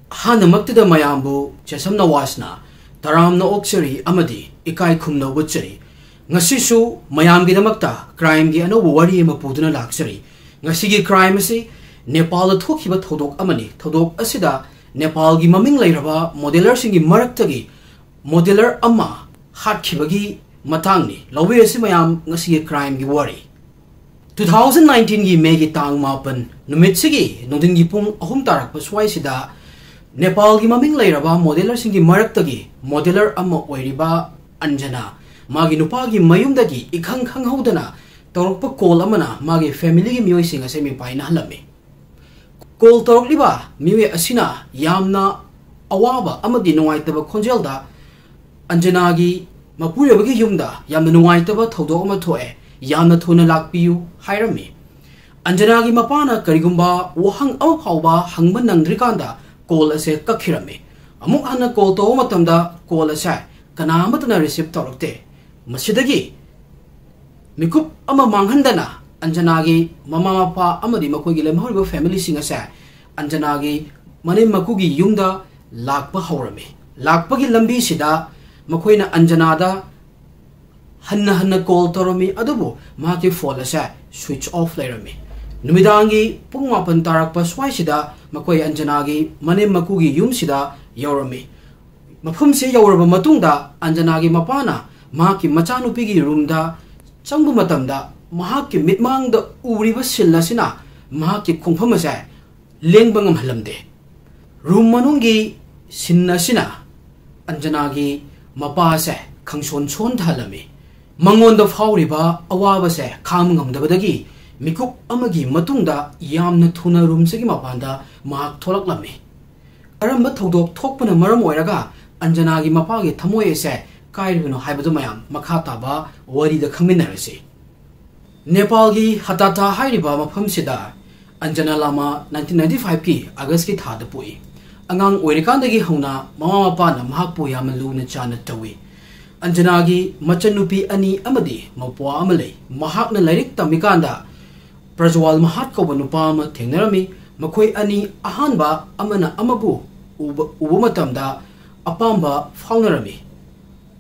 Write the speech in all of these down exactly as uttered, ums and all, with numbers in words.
ꯑꯍꯥꯟꯕꯃꯛꯇꯗ ꯃꯌꯥꯝꯕꯨ ꯆꯦꯁꯝ ꯅꯋꯥꯖꯅ ꯇꯔꯥꯝꯅ ꯑꯣꯛꯆꯔꯤ ꯑꯃꯗꯤ ꯏꯀꯥꯏ ꯈꯨꯝꯅ ꯎꯠꯆꯔꯤ꯫ ꯉꯁꯤꯁꯨ ꯃꯌꯥꯝꯒꯤꯗꯃꯛꯇ crimeꯒꯤ ꯑꯅꯧꯕ ꯋꯥꯔꯤ ꯑꯃ ꯄꯨꯗꯨꯅ ꯂꯥꯛꯆꯔꯤ꯫ ꯉꯁꯤꯒꯤ crime ꯑꯁꯤ ꯅꯦꯄꯥꯜꯗ ꯊꯣꯛꯈꯤꯕ ꯊꯧꯗꯣꯛ ꯑꯃꯅꯤ꯫ ꯊꯧꯗꯣꯛ ꯑꯁꯤꯗ ꯅꯦꯄꯥꯜꯒꯤ ꯃꯃꯤꯡ ꯂꯩꯔꯕ modellerꯁꯤꯡꯒꯤ ꯃꯔꯛꯇꯒꯤ modeller ꯑꯃ ꯍꯥꯠꯈꯤꯕꯒꯤ ꯃꯇꯥꯡꯅꯤ꯫ ꯂꯧꯕꯤꯔꯁꯤ ꯃꯌꯥꯝ ꯉꯁꯤꯒꯤ crimeꯒꯤ ꯋꯥꯔꯤ꯫ Two thousand nineteenꯒꯤ Mayꯒꯤ ꯇꯥꯡ ꯃꯥꯄꯟ ꯅꯨꯃꯤꯠꯁꯤꯒꯤ ꯅꯨꯡꯊꯤꯟꯒꯤ ꯄꯨꯡ ꯑꯍꯨꯝ ꯇꯥꯔꯛꯄ ꯁ꯭ꯋꯥꯏꯁꯤꯗ ꯅꯦꯄꯥꯜꯒꯤ ꯃꯃꯤꯡ ꯂꯩꯔꯕ modellerꯁꯤꯡꯒꯤ ꯃꯔꯛꯇꯒꯤ modeller ꯑꯃ ꯑꯣꯏꯔꯤꯕ ꯑꯟꯖꯅꯥ ꯃꯥꯒꯤ ꯅꯨꯄꯥꯒꯤ ꯃꯌꯨꯝꯗꯒꯤ ꯏꯈꯪ ꯈꯪꯍꯧꯗꯅ ꯇꯧꯔꯛꯄ call ꯑꯃꯅ ꯃꯥꯒꯤ familyꯒꯤ ꯃꯤꯑꯣꯏꯁꯤꯡ ꯑꯁꯤ ꯃꯤꯄꯥꯏꯅꯍꯜꯂꯝꯃꯤ꯫ Call ꯇꯧꯔꯛꯂꯤꯕ ꯃꯤꯑꯣꯏ ꯑꯁꯤꯅ ꯌꯥꯝꯅ ꯑꯋꯥꯕ ꯑꯃꯗꯤ ꯅꯨꯡꯉꯥꯏꯇꯕ ꯈꯣꯟꯖꯦꯜꯗ ꯑꯟꯖꯅꯥꯒꯤ ꯃꯄꯨꯔꯣꯏꯕꯒꯤ ꯌꯨꯝꯗ ꯌꯥꯝꯅ ꯅꯨꯡꯉꯥꯏꯇꯕ ꯊꯧꯗꯣꯛ ꯑꯃ ꯊꯣꯛꯑꯦ, ꯌꯥꯝꯅ ꯊꯨꯅ ꯂꯥꯛꯄꯤꯌꯨ ꯍꯥꯏꯔꯝꯃꯤ꯫ ꯑꯟꯖꯅꯥꯒꯤ ꯃꯄꯥꯅ ꯀꯔꯤꯒꯨꯝꯕ ꯋꯥꯍꯪ ꯑꯃ ꯐꯥꯎꯕ ꯍꯪꯕ ꯅꯪꯗ꯭ꯔꯤꯀꯥꯟꯗ call ꯑꯁꯦ ꯀꯛꯈꯤꯔꯝꯃꯤ꯫ ꯑꯃꯨꯛ ꯍꯟꯅ call ꯇꯧꯕ ꯃꯇꯝꯗ call ꯑꯁꯦ ꯀꯅꯥ ꯑꯃꯠꯇꯅ receive ꯇꯧꯔꯛꯇꯦ꯫ ꯃꯁꯤꯗꯒꯤ ꯃꯤꯀꯨꯞ ꯑꯃ ꯃꯥꯡꯍꯟꯗꯅ ꯑꯟꯖꯅꯥꯒꯤ ꯃꯃꯥ ꯃꯄꯥ ꯑꯃꯗꯤ ꯃꯈꯣꯏꯒꯤ ꯂꯦꯝꯍꯧꯔꯤꯕ familyꯁꯤꯡ ꯑꯁꯦ ꯑꯟꯖꯅꯥꯒꯤ ꯃꯅꯦꯝ ꯃꯀꯨꯒꯤ ꯌꯨꯝꯗ ꯂꯥꯛꯄ ꯍꯧꯔꯝꯃꯤ꯫ ꯂꯥꯛꯄꯒꯤ ꯂꯝꯕꯤꯁꯤꯗ ꯃꯈꯣꯏꯅ ꯑꯟꯖꯅꯥꯗ ꯍꯟꯅ ꯍꯟꯅ call ꯇꯧꯔꯝꯃꯤ, ꯑꯗꯨꯕꯨ ꯃꯍꯥꯛꯀꯤ phone ꯑꯁꯦ switch off ꯂꯩꯔꯝꯃꯤ꯫ ꯅꯨꯃꯤꯗꯥꯡꯒꯤ ꯄꯨꯡ ꯃꯥꯄꯟ ꯇꯥꯔꯛꯄ ꯁ꯭ꯋꯥꯏꯁꯤꯗ ꯃꯈꯣꯏ ꯑꯟꯖꯅꯥꯒꯤ ꯃꯅꯦꯝ ꯃꯀꯨꯒꯤ ꯌꯨꯝꯁꯤꯗ ꯌꯧꯔꯝꯃꯤ꯫ ꯃꯐꯝꯁꯤ ꯌꯧꯔꯕ ꯃꯇꯨꯡꯗ ꯑꯟꯖꯅꯥꯒꯤ ꯃꯄꯥꯅ ꯃꯍꯥꯛꯀꯤ ꯃꯆꯥꯅꯨꯄꯤꯒꯤ roomꯗ ꯆꯪꯕ ꯃꯇꯝꯗ ꯃꯍꯥꯛꯀꯤ ꯃꯤꯠꯃꯥꯡꯗ ꯎꯔꯤꯕ scene ꯑꯁꯤꯅ ꯃꯍꯥꯛꯀꯤ ꯈꯣꯡꯐꯝ ꯑꯁꯦ ꯂꯦꯡꯕ ꯉꯝꯍꯜꯂꯝꯗꯦ꯫ Room ꯃꯅꯨꯡꯒꯤ scene ꯑꯁꯤꯅ ꯑꯟꯖꯅꯥꯒꯤ ꯃꯄꯥ ꯑꯁꯦ ꯈꯪꯁꯣꯟ ꯁꯣꯟꯊꯍꯜꯂꯝꯃꯤ꯫ ꯃꯉꯣꯟꯗ ꯐꯥꯎꯔꯤꯕ ꯑꯋꯥꯕꯁꯦ ꯈꯥꯡꯕ ꯉꯝꯗꯕꯗꯒꯤ ꯃꯤꯀꯨꯞ ꯑꯃꯒꯤ ꯃꯇꯨꯡꯗ ꯌꯥꯝꯅ ꯊꯨꯅ roomꯁꯤꯒꯤ ꯃꯄꯥꯟꯗ ꯃꯍꯥꯛ ꯊꯣꯛꯂꯛꯂꯝꯃꯤ꯫ ꯀꯔꯝꯕ ꯊꯧꯗꯣꯛ ꯊꯣꯛꯄꯅ ꯃꯔꯝ ꯑꯣꯏꯔꯒ ꯑꯟꯖꯅꯥꯒꯤ ꯃꯄꯥꯒꯤ ꯊꯃꯣꯏ ꯑꯁꯦ ꯀꯥꯏꯔꯤꯕꯅꯣ ꯍꯥꯏꯕꯗꯨ ꯃꯌꯥꯝ ꯃꯈꯥ ꯇꯥꯕ ꯋꯥꯔꯤꯗ ꯈꯪꯃꯤꯟꯅꯔꯁꯤ꯫ ꯅꯦꯄꯥꯜꯒꯤ ꯍꯇꯥꯇꯥ ꯍꯥꯏꯔꯤꯕ ꯃꯐꯝꯁꯤꯗ ꯑꯟꯖꯅꯥ ꯂꯥꯃꯥ nineteen ninety fiveꯀꯤ Augustꯀꯤ ꯊꯥꯗ ꯄꯣꯛꯏ꯫ ꯑꯉꯥꯡ ꯑꯣꯏꯔꯤꯀꯥꯟꯗꯒꯤ ꯍꯧꯅ ꯃꯃꯥ ꯃꯄꯥꯅ ꯃꯍꯥꯛꯄꯨ ꯌꯥꯝꯅ ꯂꯨꯅ ꯆꯥꯟꯅ ꯇꯧꯏ꯫ ꯑꯟꯖꯅꯥꯒꯤ ꯃꯆꯟꯅꯨꯄꯤ ꯑꯅꯤ ꯑꯃꯗꯤ ꯃꯧꯄ꯭ꯋꯥ ꯑꯃ ꯂꯩ꯫ ꯃꯍꯥꯛꯅ ꯂꯥꯏꯔꯤꯛ ꯇꯝꯃꯤꯀꯥꯟꯗ ꯄ꯭ꯔꯖꯋꯥꯜ ꯃꯍꯥꯠ ꯀꯧꯕ ꯅꯨꯄꯥ ꯑꯃ ꯊꯦꯡꯅꯔꯝꯃꯤ꯫ ꯃꯈꯣꯏ ꯑꯅꯤ ꯑꯍꯥꯟꯕ ꯑꯃꯅ ꯑꯃꯕꯨ ꯎꯕ, ꯎꯕ ꯃꯇꯝꯗ ꯑꯄꯥꯝꯕ ꯐꯥꯎꯅꯔꯝꯃꯤ꯫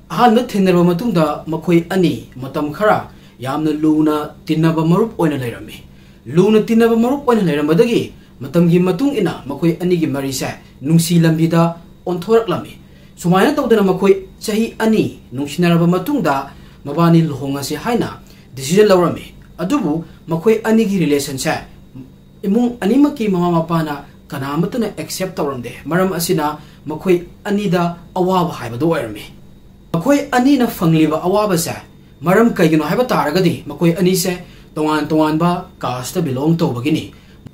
ꯑꯍꯥꯟꯕ ꯊꯦꯡꯅꯔꯕ ꯃꯇꯨꯡꯗ ꯃꯈꯣꯏ ꯑꯅꯤ ꯃꯇꯝ ꯈꯔ ꯌꯥꯝꯅ ꯂꯨꯅ ꯇꯤꯟꯅꯕ ꯃꯔꯨꯞ ꯑꯣꯏꯅ ꯂꯩꯔꯝꯃꯤ꯫ ꯂꯨꯅ ꯇꯤꯟꯅꯕ ꯃꯔꯨꯞ ꯑꯣꯏꯅ ꯂꯩꯔꯝꯕꯗꯒꯤ ꯃꯇꯝꯒꯤ ꯃꯇꯨꯡ ꯏꯟꯅ ꯃꯈꯣꯏ ꯑꯅꯤꯒꯤ ꯃꯔꯤꯁꯦ ꯅꯨꯡꯁꯤ ꯂꯝꯕꯤꯗ ꯑꯣꯟꯊꯣꯔꯛꯂꯝꯃꯤ꯫ ꯁꯨꯃꯥꯏꯅ ꯇꯧꯗꯅ ꯃꯈꯣꯏ ꯆꯍꯤ ꯑꯅꯤ ꯅꯨꯡꯁꯤꯅꯔꯕ ꯃꯇꯨꯡꯗ ꯃꯕꯥꯅꯤ ꯂꯨꯍꯣꯡꯉꯁꯤ ꯍꯥꯏꯅ decision ꯂꯧꯔꯝꯃꯤ꯫ ꯑꯗꯨꯕꯨ ꯃꯈꯣꯏ ꯑꯅꯤꯒꯤ relationꯁꯦ ꯏꯃꯨꯡ ꯑꯅꯤꯃꯛꯀꯤ ꯃꯃꯥ ꯃꯄꯥꯅ ꯀꯅꯥꯃꯠꯇꯅ accept ꯇꯧꯔꯝꯗꯦ꯫ ꯃꯔꯝ ꯑꯁꯤꯅ ꯃꯈꯣꯏ ꯑꯅꯤꯗ ꯑꯋꯥꯕ ꯍꯥꯏꯕꯗꯨ ꯑꯣꯏꯔꯝꯃꯤ꯫ ꯃꯈꯣꯏ ꯑꯅꯤꯅ ꯐꯪꯂꯤꯕ ꯑꯋꯥꯕꯁꯦ ꯃꯔꯝ ꯀꯩꯒꯤꯅꯣ ꯍꯥꯏꯕ ꯇꯥꯔꯒꯗꯤ, ꯃꯈꯣꯏ ꯑꯅꯤꯁꯦ ꯇꯣꯉꯥꯟ ꯇꯣꯉꯥꯟꯕ casteꯇ belong ꯇꯧꯕꯒꯤꯅꯤ꯫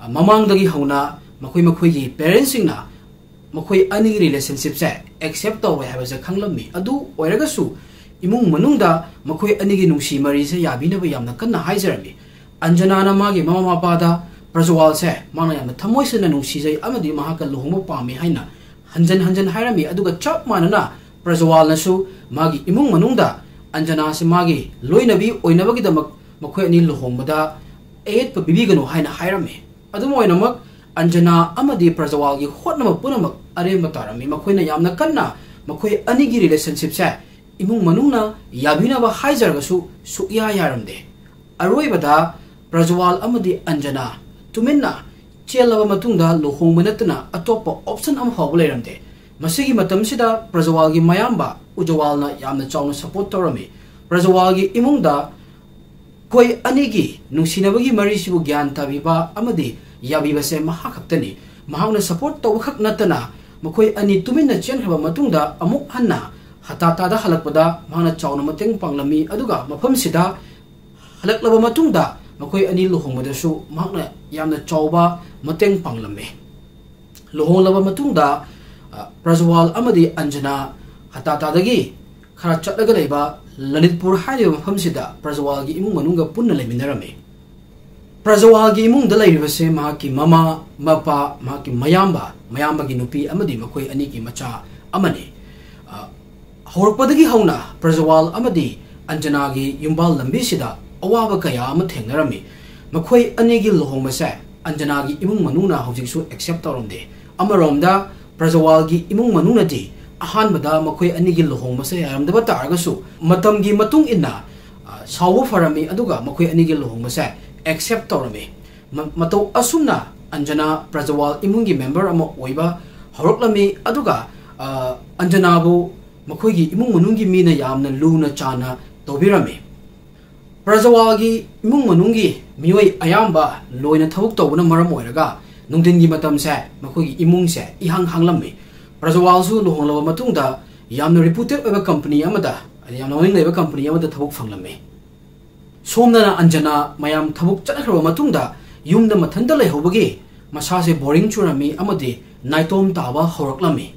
ꯃꯃꯥꯡꯗꯒꯤ ꯍꯧꯅ ꯃꯈꯣꯏ ꯃꯈꯣꯏꯒꯤ parentsꯁꯤꯡꯅ ꯃꯈꯣꯏ ꯑꯅꯤꯒꯤ relationshipꯁꯦ accept ꯇꯧꯔꯣꯏ ꯍꯥꯏꯕꯁꯦ ꯈꯪꯂꯝꯃꯤ꯫ ꯑꯗꯨ ꯑꯣꯏꯔꯒꯁꯨ ꯏꯃꯨꯡ ꯃꯅꯨꯡꯗ ꯃꯈꯣꯏ ꯑꯅꯤꯒꯤ ꯅꯨꯡꯁꯤ ꯃꯔꯤꯁꯦ ꯌꯥꯕꯤꯅꯕ ꯌꯥꯝꯅ ꯀꯟꯅ ꯍꯥꯏꯖꯔꯝꯃꯤ꯫ ꯑꯟꯖꯅꯥꯅ ꯃꯥꯒꯤ ꯃꯃꯥ ꯃꯄꯥꯗ ꯄ꯭ꯔꯖꯋꯥꯜꯁꯦ ꯃꯥꯅ ꯌꯥꯝꯅ ꯊꯃꯣꯏ ꯁꯦꯡꯅ ꯅꯨꯡꯁꯤꯖꯩ ꯑꯃꯗꯤ ꯃꯍꯥꯛꯀ ꯂꯨꯍꯣꯡꯕ ꯄꯥꯝꯃꯤ ꯍꯥꯏꯅ ꯍꯟꯖꯟ ꯍꯟꯖꯟ ꯍꯥꯏꯔꯝꯃꯤ꯫ ꯑꯗꯨꯒ ꯆꯞ ꯃꯥꯟꯅꯅ ꯄ꯭ꯔꯖꯋꯥꯜꯅꯁꯨ ꯃꯥꯒꯤ ꯏꯃꯨꯡ ꯃꯅꯨꯡꯗ ꯑꯟꯖꯅꯥꯁꯦ ꯃꯥꯒꯤ ꯂꯣꯏꯅꯕꯤ ꯑꯣꯏꯅꯕꯒꯤꯗꯃꯛ ꯃꯈꯣꯏ ꯑꯅꯤ ꯂꯨꯍꯣꯡꯕꯗ ꯑꯌꯦꯠꯄ ꯄꯤꯕꯤꯒꯅꯨ ꯍꯥꯏꯅ ꯍꯥꯏꯔꯝꯃꯤ꯫ ꯑꯗꯨꯝ ꯑꯣꯏꯅꯃꯛ, ꯑꯟꯖꯅꯥ ꯑꯃꯗꯤ ꯄ꯭ꯔꯖꯋꯥꯜꯒꯤ ꯍꯣꯠꯅꯕ ꯄꯨꯝꯅꯃꯛ ꯑꯔꯦꯝꯕ ꯇꯥꯔꯝꯃꯤ꯫ ꯃꯈꯣꯏꯅ ꯌꯥꯝꯅ ꯀꯟꯅ ꯃꯈꯣꯏ ꯑꯅꯤꯒꯤ relationshipꯁꯦ ꯏꯃꯨꯡ ꯃꯅꯨꯡꯅ ꯌꯥꯕꯤꯅꯕ ꯍꯥꯏꯖꯔꯒꯁꯨ ꯁꯨꯛꯌꯥ ꯌꯥꯔꯝꯗꯦ꯫ ꯑꯔꯣꯏꯕꯗ ꯄ꯭ꯔꯖꯋꯥꯜ ꯑꯃꯗꯤ ꯑꯟꯖꯅꯥ ꯇꯨꯃꯤꯟꯅ ꯆꯦꯜꯂꯕ ꯃꯇꯨꯡꯗ ꯂꯨꯍꯣꯡꯕ ꯅꯠꯇꯅ ꯑꯇꯣꯞꯄ option ꯑꯃ ꯐꯥꯎꯕ ꯂꯩꯔꯝꯗꯦ꯫ ꯃꯁꯤꯒꯤ ꯃꯇꯝꯁꯤꯗ ꯄ꯭ꯔꯖꯋꯥꯜꯒꯤ ꯃꯌꯥꯝꯕ ꯎꯖꯋꯥꯜꯅ ꯌꯥꯝꯅ ꯆꯥꯎꯅ support ꯇꯧꯔꯝꯃꯤ꯫ ꯄ꯭ꯔꯖꯋꯥꯜꯒꯤ ꯏꯃꯨꯡꯗ ꯃꯈꯣꯏ ꯑꯅꯤꯒꯤ ꯅꯨꯡꯁꯤꯅꯕꯒꯤ ꯃꯔꯤꯁꯤꯕꯨ ꯒ꯭ꯌꯥꯟ ꯇꯥꯕꯤꯕ ꯑꯃꯗꯤ ꯌꯥꯕꯤꯕꯁꯦ ꯃꯍꯥꯛ ꯈꯛꯇꯅꯤ꯫ ꯃꯍꯥꯛꯅ support ꯇꯧꯕꯈꯛ ꯅꯠꯇꯅ ꯃꯈꯣꯏ ꯑꯅꯤ ꯇꯨꯃꯤꯟꯅ ꯆꯦꯟꯈ꯭ꯔꯕ ꯃꯇꯨꯡꯗ ꯑꯃꯨꯛ ꯍꯟꯅ ꯍꯇꯥꯇꯥꯗ ꯍꯜꯂꯛꯄꯗ ꯃꯍꯥꯛꯅ ꯆꯥꯎꯅ ꯃꯇꯦꯡ ꯄꯥꯡꯂꯝꯃꯤ꯫ ꯑꯗꯨꯒ ꯃꯐꯝꯁꯤꯗ ꯍꯜꯂꯛꯂꯕ ꯃꯇꯨꯡꯗ ꯃꯈꯣꯏ ꯑꯅꯤ ꯂꯨꯍꯣꯡꯕꯗꯁꯨ ꯃꯍꯥꯛꯅ ꯌꯥꯝꯅ ꯆꯥꯎꯕ ꯃꯇꯦꯡ ꯄꯥꯡꯂꯝꯃꯤ꯫ ꯂꯨꯍꯣꯡꯂꯕ ꯃꯇꯨꯡꯗ, ꯑ, ꯄ꯭ꯔꯖꯋꯥꯜ ꯑꯃꯗꯤ ꯑꯟꯖꯅꯥ ꯍꯇꯥꯇꯥꯗꯒꯤ ꯈꯔ ꯆꯠꯂꯒ ꯂꯩꯕ ꯂꯂꯤꯠꯄꯨꯔ ꯍꯥꯏꯔꯤꯕ ꯃꯐꯝꯁꯤꯗ ꯄ꯭ꯔꯖꯋꯥꯜꯒꯤ ꯏꯃꯨꯡ ꯃꯅꯨꯡꯒ ꯄꯨꯟꯅ ꯂꯩꯃꯤꯟꯅꯔꯝꯃꯤ꯫ ꯄ꯭ꯔꯖꯋꯥꯜꯒꯤ ꯏꯃꯨꯡꯗ ꯂꯩꯔꯤꯕꯁꯦ ꯃꯍꯥꯛꯀꯤ ꯃꯃꯥ, ꯃꯄꯥ, ꯃꯍꯥꯛꯀꯤ ꯃꯌꯥꯝꯕ, ꯃꯌꯥꯝꯕꯒꯤ ꯅꯨꯄꯤ ꯑꯃꯗꯤ ꯃꯈꯣꯏ ꯑꯅꯤꯒꯤ ꯃꯆꯥ ꯑꯃꯅꯤ꯫ ꯑ, ꯍꯧꯔꯛꯄꯗꯒꯤ ꯍꯧꯅ ꯄ꯭ꯔꯖꯋꯥꯜ ꯑꯃꯗꯤ ꯑꯟꯖꯅꯥꯒꯤ ꯌꯨꯝꯕꯥꯜ ꯂꯝꯕꯤꯁꯤꯗ ꯑꯋꯥꯕ ꯀꯌꯥ ꯑꯃ ꯊꯦꯡꯅꯔꯝꯃꯤ꯫ ꯃꯈꯣꯏ ꯑꯅꯤꯒꯤ ꯂꯨꯍꯣꯡꯕꯁꯦ ꯑꯟꯖꯅꯥꯒꯤ ꯏꯃꯨꯡ ꯃꯅꯨꯡꯅ ꯍꯧꯖꯤꯛꯁꯨ accept ꯇꯧꯔꯝꯗꯦ꯫ ꯑꯃꯔꯣꯝꯗ ꯄ꯭ꯔꯖꯋꯥꯜꯒꯤ ꯏꯃꯨꯡ ꯃꯅꯨꯡꯅꯗꯤ ꯑꯍꯥꯟꯕꯗ ꯃꯈꯣꯏ ꯑꯅꯤꯒꯤ ꯂꯨꯍꯣꯡꯕꯁꯦ ꯌꯥꯔꯝꯗꯕ ꯇꯥꯔꯒꯁꯨ, ꯃꯇꯝꯒꯤ ꯃꯇꯨꯡ ꯏꯟꯅ, ꯑ, ꯁꯥꯎꯕ ꯐꯔꯝꯃꯤ, ꯑꯗꯨꯒ ꯃꯈꯣꯏ ꯑꯅꯤꯒꯤ ꯂꯨꯍꯣꯡꯕꯁꯦ accept ꯇꯧꯔꯝꯃꯤ꯫ ꯃ-, ꯃꯇꯧ ꯑꯁꯨꯝꯅ ꯑꯟꯖꯅꯥ ꯄ꯭ꯔꯖꯋꯥꯜ ꯏꯃꯨꯡꯒꯤ member ꯑꯃ ꯑꯣꯏꯕ ꯍꯧꯔꯛꯂꯝꯃꯤ, ꯑꯗꯨꯒ, ꯑ, ꯑꯟꯖꯅꯥꯕꯨ ꯃꯈꯣꯏꯒꯤ ꯏꯃꯨꯡ ꯃꯅꯨꯡꯒꯤ ꯃꯤꯅ ꯌꯥꯝꯅ ꯂꯨꯅ ꯆꯥꯟꯅ ꯇꯧꯕꯤꯔꯝꯃꯤ꯫ ꯄ꯭ꯔꯖꯋꯥꯜꯒꯤ ꯏꯃꯨꯡ ꯃꯅꯨꯡꯒꯤ ꯃꯤꯑꯣꯏ ꯑꯌꯥꯝꯕ ꯂꯣꯏꯅ ꯊꯕꯛ ꯇꯧꯕꯅ ꯃꯔꯝ ꯑꯣꯏꯔꯒ, ꯅꯨꯡꯊꯤꯟꯒꯤ ꯃꯇꯝꯁꯦ ꯃꯈꯣꯏꯒꯤ ꯏꯃꯨꯡꯁꯦ ꯏꯍꯥꯡ ꯍꯥꯡꯂꯝꯃꯤ꯫ ꯄ꯭ꯔꯖꯋꯥꯜꯁꯨ ꯂꯨꯍꯣꯡꯂꯕ ꯃꯇꯨꯡꯗ ꯌꯥꯝꯅ reputed ꯑꯣꯏꯕ company ꯑꯃꯗ, ꯌꯥꯝꯅ ꯃꯃꯤꯡ ꯂꯩꯕ company ꯑꯃꯗ ꯊꯕꯛ ꯐꯪꯂꯝꯃꯤ꯫ ꯁꯣꯝꯗꯅ ꯑꯟꯖꯅꯥ ꯃꯌꯥꯝ ꯊꯕꯛ ꯆꯠꯅꯈ꯭ꯔꯕ ꯃꯇꯨꯡꯗ ꯌꯨꯝꯗ ꯃꯊꯟꯇ ꯂꯩꯍꯧꯕꯒꯤ ꯃꯁꯥꯁꯦ boring ꯆꯨꯔꯝꯃꯤ ꯑꯃꯗꯤ ꯅꯥꯏꯇꯣꯝ ꯇꯥꯕ ꯍꯧꯔꯛꯂꯝꯃꯤ꯫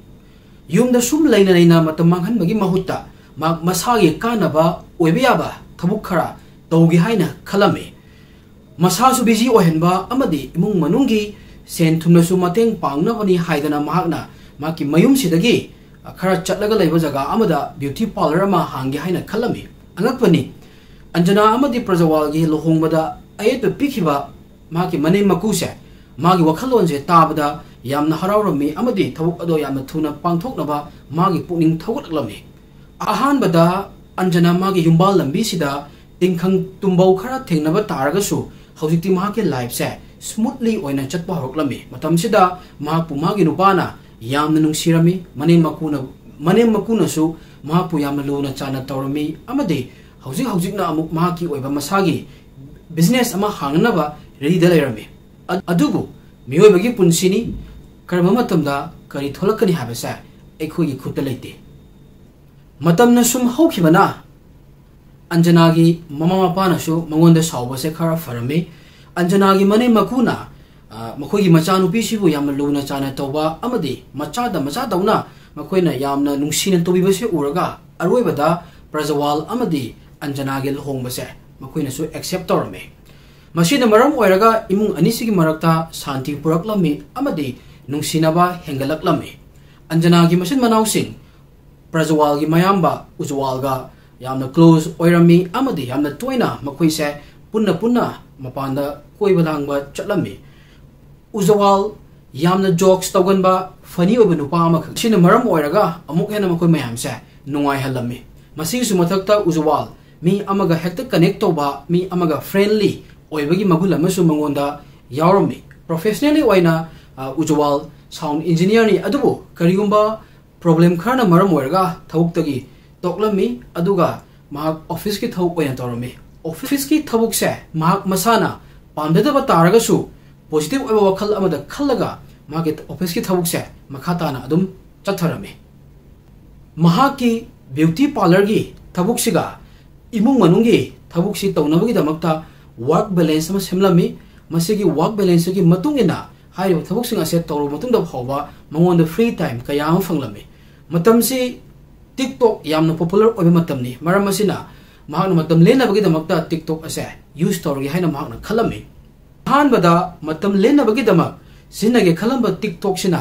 ꯌꯨꯝꯗ ꯁꯨꯝ ꯂꯩꯅ ꯂꯩꯅ ꯃꯇꯝ ꯃꯥꯡꯍꯟꯕꯒꯤ ꯃꯍꯨꯠꯇ ꯃꯍꯥꯛ ꯃꯁꯥꯒꯤ ꯀꯥꯟꯅꯕ ꯑꯣꯏꯕ ꯌꯥꯕ ꯊꯕꯛ ꯈꯔ ꯇꯧꯒꯦ ꯍꯥꯏꯅ ꯈꯜꯂꯝꯃꯤ꯫ ꯃꯁꯥꯁꯨ busy ꯑꯣꯏꯍꯟꯕ ꯑꯃꯗꯤ ꯏꯃꯨꯡ ꯃꯅꯨꯡꯒꯤ ꯁꯦꯟ ꯊꯨꯝꯅꯁꯨ ꯃꯇꯦꯡ ꯄꯥꯡꯅꯕꯅꯤ ꯍꯥꯏꯗꯅ ꯃꯍꯥꯛꯅ ꯃꯍꯥꯛꯀꯤ ꯃꯌꯨꯝꯁꯤꯗꯒꯤ ꯈꯔ ꯆꯠꯂꯒ ꯂꯩꯕ ꯖꯒꯥ ꯑꯃꯗ beauty parlour ꯑꯃ ꯍꯥꯡꯒꯦ ꯍꯥꯏꯅ ꯈꯜꯂꯝꯃꯤ꯫ ꯑꯉꯛꯄꯅꯤ, ꯑꯟꯖꯅꯥ ꯑꯃꯗꯤ ꯄ꯭ꯔꯖꯋꯥꯜꯒꯤ ꯂꯨꯍꯣꯡꯕꯗ ꯑꯌꯦꯠꯄ ꯄꯤꯈꯤꯕ ꯃꯍꯥꯛꯀꯤ ꯃꯅꯦꯝ ꯃꯀꯨꯁꯦ ꯃꯥꯒꯤ ꯋꯥꯈꯜꯂꯣꯟꯁꯦ ꯇꯥꯕꯗ ꯌꯥꯝꯅ ꯍꯔꯥꯎꯔꯝꯃꯤ ꯑꯃꯗꯤ ꯊꯕꯛ ꯑꯗꯣ ꯌꯥꯝꯅ ꯊꯨꯅ ꯄꯥꯡꯊꯣꯛꯅꯕ ꯃꯥꯒꯤ ꯄꯨꯛꯅꯤꯡ ꯊꯧꯒꯠꯂꯛꯂꯝꯃꯤ꯫ ꯑꯍꯥꯟꯕꯗ ꯑꯟꯖꯅꯥ ꯃꯥꯒꯤ ꯌꯨꯝꯕꯥꯜ ꯂꯝꯕꯤꯁꯤꯗ ꯇꯤꯡꯈꯪ ꯇꯨꯝꯕꯧ ꯈꯔ ꯊꯦꯡꯅꯕ ꯇꯥꯔꯒꯁꯨ, ꯍꯧꯖꯤꯛꯇꯤ ꯃꯍꯥꯛꯀꯤ lifeꯁꯦ smoothly ꯑꯣꯏꯅ ꯆꯠꯄ ꯍꯧꯔꯛꯂꯝꯃꯤ꯫ ꯃꯇꯝꯁꯤꯗ ꯃꯍꯥꯛꯄꯨ ꯃꯥꯒꯤ ꯅꯨꯄꯥꯅ ꯌꯥꯝꯅ ꯅꯨꯡꯁꯤꯔꯝꯃꯤ꯫ ꯃꯅꯦꯝ ꯃꯀꯨꯅ, ꯃꯅꯦꯝ ꯃꯀꯨꯅꯁꯨ ꯃꯍꯥꯛꯄꯨ ꯌꯥꯝꯅ ꯂꯨꯅ ꯆꯥꯟꯅ ꯇꯧꯔꯝꯃꯤ ꯑꯃꯗꯤ ꯍꯧꯖꯤꯛ ꯍꯧꯖꯤꯛꯅ ꯑꯃꯨꯛ ꯃꯍꯥꯛꯀꯤ ꯑꯣꯏꯕ ꯃꯁꯥꯒꯤ business ꯑꯃ ꯍꯥꯡꯅꯅꯕ readyꯗ ꯂꯩꯔꯝꯃꯤ꯫ ꯑ-, ꯑꯗꯨꯕꯨ ꯃꯤꯑꯣꯏꯕꯒꯤ ꯄꯨꯟꯁꯤꯅꯤ, ꯀꯔꯝꯕ ꯃꯇꯝꯗ ꯀꯔꯤ ꯊꯣꯛꯂꯛꯀꯅꯤ ꯍꯥꯏꯕꯁꯦ ꯑꯩꯈꯣꯏꯒꯤ ꯈꯨꯠꯇ ꯂꯩꯇꯦ꯫ ꯃꯇꯝꯅ ꯁꯨꯝ ꯍꯧꯈꯤꯕꯅ ꯑꯟꯖꯅꯥꯒꯤ ꯃꯃꯥ ꯃꯄꯥꯅꯁꯨ ꯃꯉꯣꯟꯗ ꯁꯥꯎꯕꯁꯦ ꯈꯔ ꯐꯔꯝꯃꯤ꯫ ꯑꯟꯖꯅꯥꯒꯤ ꯃꯅꯦꯝ ꯃꯀꯨꯅ, ꯑ, ꯃꯈꯣꯏꯒꯤ ꯃꯆꯥꯅꯨꯄꯤꯁꯤꯕꯨ ꯌꯥꯝꯅ ꯂꯨꯅ ꯆꯥꯟꯅ ꯇꯧꯕ ꯑꯃꯗꯤ ꯃꯆꯥꯗ ꯃꯆꯥꯗꯧꯅ ꯃꯈꯣꯏꯅ ꯌꯥꯝꯅ ꯅꯨꯡꯁꯤꯅ ꯇꯧꯕꯤꯕꯁꯦ ꯎꯔꯒ, ꯑꯔꯣꯏꯕꯗ ꯄ꯭ꯔꯖꯋꯥꯜ ꯑꯃꯗꯤ ꯑꯟꯖꯅꯥꯒꯤ ꯂꯨꯍꯣꯡꯕꯁꯦ ꯃꯈꯣꯏꯅꯁꯨ accept ꯇꯧꯔꯝꯃꯤ꯫ ꯃꯁꯤꯅ ꯃꯔꯝ ꯑꯣꯏꯔꯒ ꯏꯃꯨꯡ ꯑꯅꯤꯁꯤꯒꯤ ꯃꯔꯛꯇ ꯁꯥꯟꯇꯤ ꯄꯨꯔꯛꯂꯝꯃꯤ ꯑꯃꯗꯤ ꯅꯨꯡꯁꯤꯅꯕ ꯍꯦꯟꯒꯠꯂꯛꯂꯝꯃꯤ꯫ ꯑꯟꯖꯅꯥꯒꯤ ꯃꯆꯤꯟ ꯃꯅꯥꯎꯁꯤꯡ ꯄ꯭ꯔꯖꯋꯥꯜꯒꯤ ꯃꯌꯥꯝꯕ ꯎꯖꯋꯥꯜꯒ ꯌꯥꯝꯅ close ꯑꯣꯏꯔꯝꯃꯤ ꯑꯃꯗꯤ ꯌꯥꯝꯅ ꯇꯣꯏꯅ ꯃꯈꯣꯏꯁꯦ ꯄꯨꯟꯅ ꯄꯨꯟꯅ ꯃꯄꯥꯟꯗ ꯀꯣꯏꯕ ꯂꯥꯡꯕ ꯆꯠꯂꯝꯃꯤ꯫ ꯎꯖꯋꯥꯜ ꯌꯥꯝꯅ ꯖꯣꯛꯁ ꯇꯧꯒꯟꯕ, ꯐꯅꯤ ꯑꯣꯏꯕ ꯅꯨꯄꯥ ꯑꯃꯈꯛ꯫ ꯁꯤꯅ ꯃꯔꯝ ꯑꯣꯏꯔꯒ ꯑꯃꯨꯛ ꯍꯦꯟꯅ ꯃꯈꯣꯏ ꯃꯌꯥꯝꯁꯦ ꯅꯨꯡꯉꯥꯏꯍꯜꯂꯝꯃꯤ꯫ ꯃꯁꯤꯒꯤꯁꯨ ꯃꯊꯛꯇ ꯎꯖꯋꯥꯜ ꯃꯤ ꯑꯃꯒ ꯍꯦꯛꯇ ꯀꯅꯦꯛ ꯇꯧꯕ, ꯃꯤ ꯑꯃꯒ ꯐ꯭ꯔꯦꯟꯂꯤ ꯑꯣꯏꯕꯒꯤ ꯃꯒꯨꯟ ꯑꯃꯁꯨ ꯃꯉꯣꯟꯗ ꯌꯥꯎꯔꯝꯃꯤ꯫ ꯄ꯭ꯔꯣꯐꯦꯁꯅꯦꯜꯂꯤ ꯑꯣꯏꯅ, ꯑ, ꯎꯖꯋꯥꯜ ꯁꯥꯎꯟ ꯏꯟꯖꯤꯅꯤꯌꯔꯅꯤ, ꯑꯗꯨꯕꯨ ꯀꯔꯤꯒꯨꯝꯕ ꯄ꯭ꯔꯣꯕ꯭ꯂꯦꯝ ꯈꯔꯅ ꯃꯔꯝ ꯑꯣꯏꯔꯒ ꯊꯕꯛꯇꯒꯤ ꯇꯣꯛꯂꯝꯃꯤ, ꯑꯗꯨꯒ ꯃꯍꯥꯛ ꯑꯣꯐꯤꯁꯀꯤ ꯊꯕꯛ ꯑꯣꯏꯅ ꯇꯧꯔꯝꯃꯤ꯫ ꯑꯣꯐꯤꯁꯀꯤ ꯊꯕꯛꯁꯦ ꯃꯍꯥꯛ ꯃꯁꯥꯅ ꯄꯥꯝꯖꯗꯕ ꯇꯥꯔꯒꯁꯨ, ꯄꯣꯖꯤꯇꯤꯚ ꯑꯣꯏꯕ ꯋꯥꯈꯜ ꯑꯃꯗ ꯈꯜꯂꯒ ꯃꯍꯥꯛꯀꯤ ꯑꯣꯐꯤꯁꯀꯤ ꯊꯕꯛꯁꯦ ꯃꯈꯥ ꯇꯥꯅ ꯑꯗꯨꯝ ꯆꯠꯊꯔꯝꯃꯤ꯫ ꯃꯍꯥꯛꯀꯤ ꯕ꯭ꯌꯨꯇꯤ ꯄꯥꯔꯂꯔꯒꯤ ꯊꯕꯛꯁꯤꯒ ꯏꯃꯨꯡ ꯃꯅꯨꯡꯒꯤ ꯊꯕꯛꯁꯤ ꯇꯧꯅꯕꯒꯤꯗꯃꯛꯇ ꯋꯥꯔꯛ ꯕꯦꯂꯦꯟꯁ ꯑꯃ ꯁꯦꯝꯂꯝꯃꯤ꯫ ꯃꯁꯤꯒꯤ ꯋꯥꯔꯛ ꯕꯦꯂꯦꯟꯁꯇꯨꯒꯤ ꯃꯇꯨꯡ ꯏꯟꯅ ꯍꯥꯏꯔꯤꯕ ꯊꯕꯛꯁꯤꯡ ꯑꯁꯦ ꯇꯧꯔꯕ ꯃꯇꯨꯡꯗ ꯐꯥꯎꯕ ꯃꯉꯣꯟꯗ ꯐ꯭ꯔꯤ ꯇꯥꯏꯝ ꯀꯌꯥ ꯑꯃ ꯐꯪꯂꯝꯃꯤ꯫ ꯃꯇꯝꯁꯤ TikTok ꯌꯥꯝꯅ ꯄꯣꯄꯨꯂꯔ ꯑꯣꯏꯕ ꯃꯇꯝꯅꯤ꯫ ꯃꯔꯝ ꯑꯁꯤꯅ ꯃꯍꯥꯛꯅ ꯃꯇꯝ ꯂꯦꯟꯅꯕꯒꯤꯗꯃꯛꯇ TikTok ꯑꯁꯦ ꯌꯨꯁ ꯇꯧꯔꯒꯦ ꯍꯥꯏꯅ ꯃꯍꯥꯛꯅ ꯈꯜꯂꯝꯃꯤ꯫ ꯑꯍꯥꯟꯕꯗ ꯃꯇꯝ ꯂꯦꯟꯅꯕꯒꯤꯗꯃꯛ ꯁꯤꯖꯤꯟꯅꯒꯦ ꯈꯜꯂꯝꯕ TikTokꯁꯤꯅ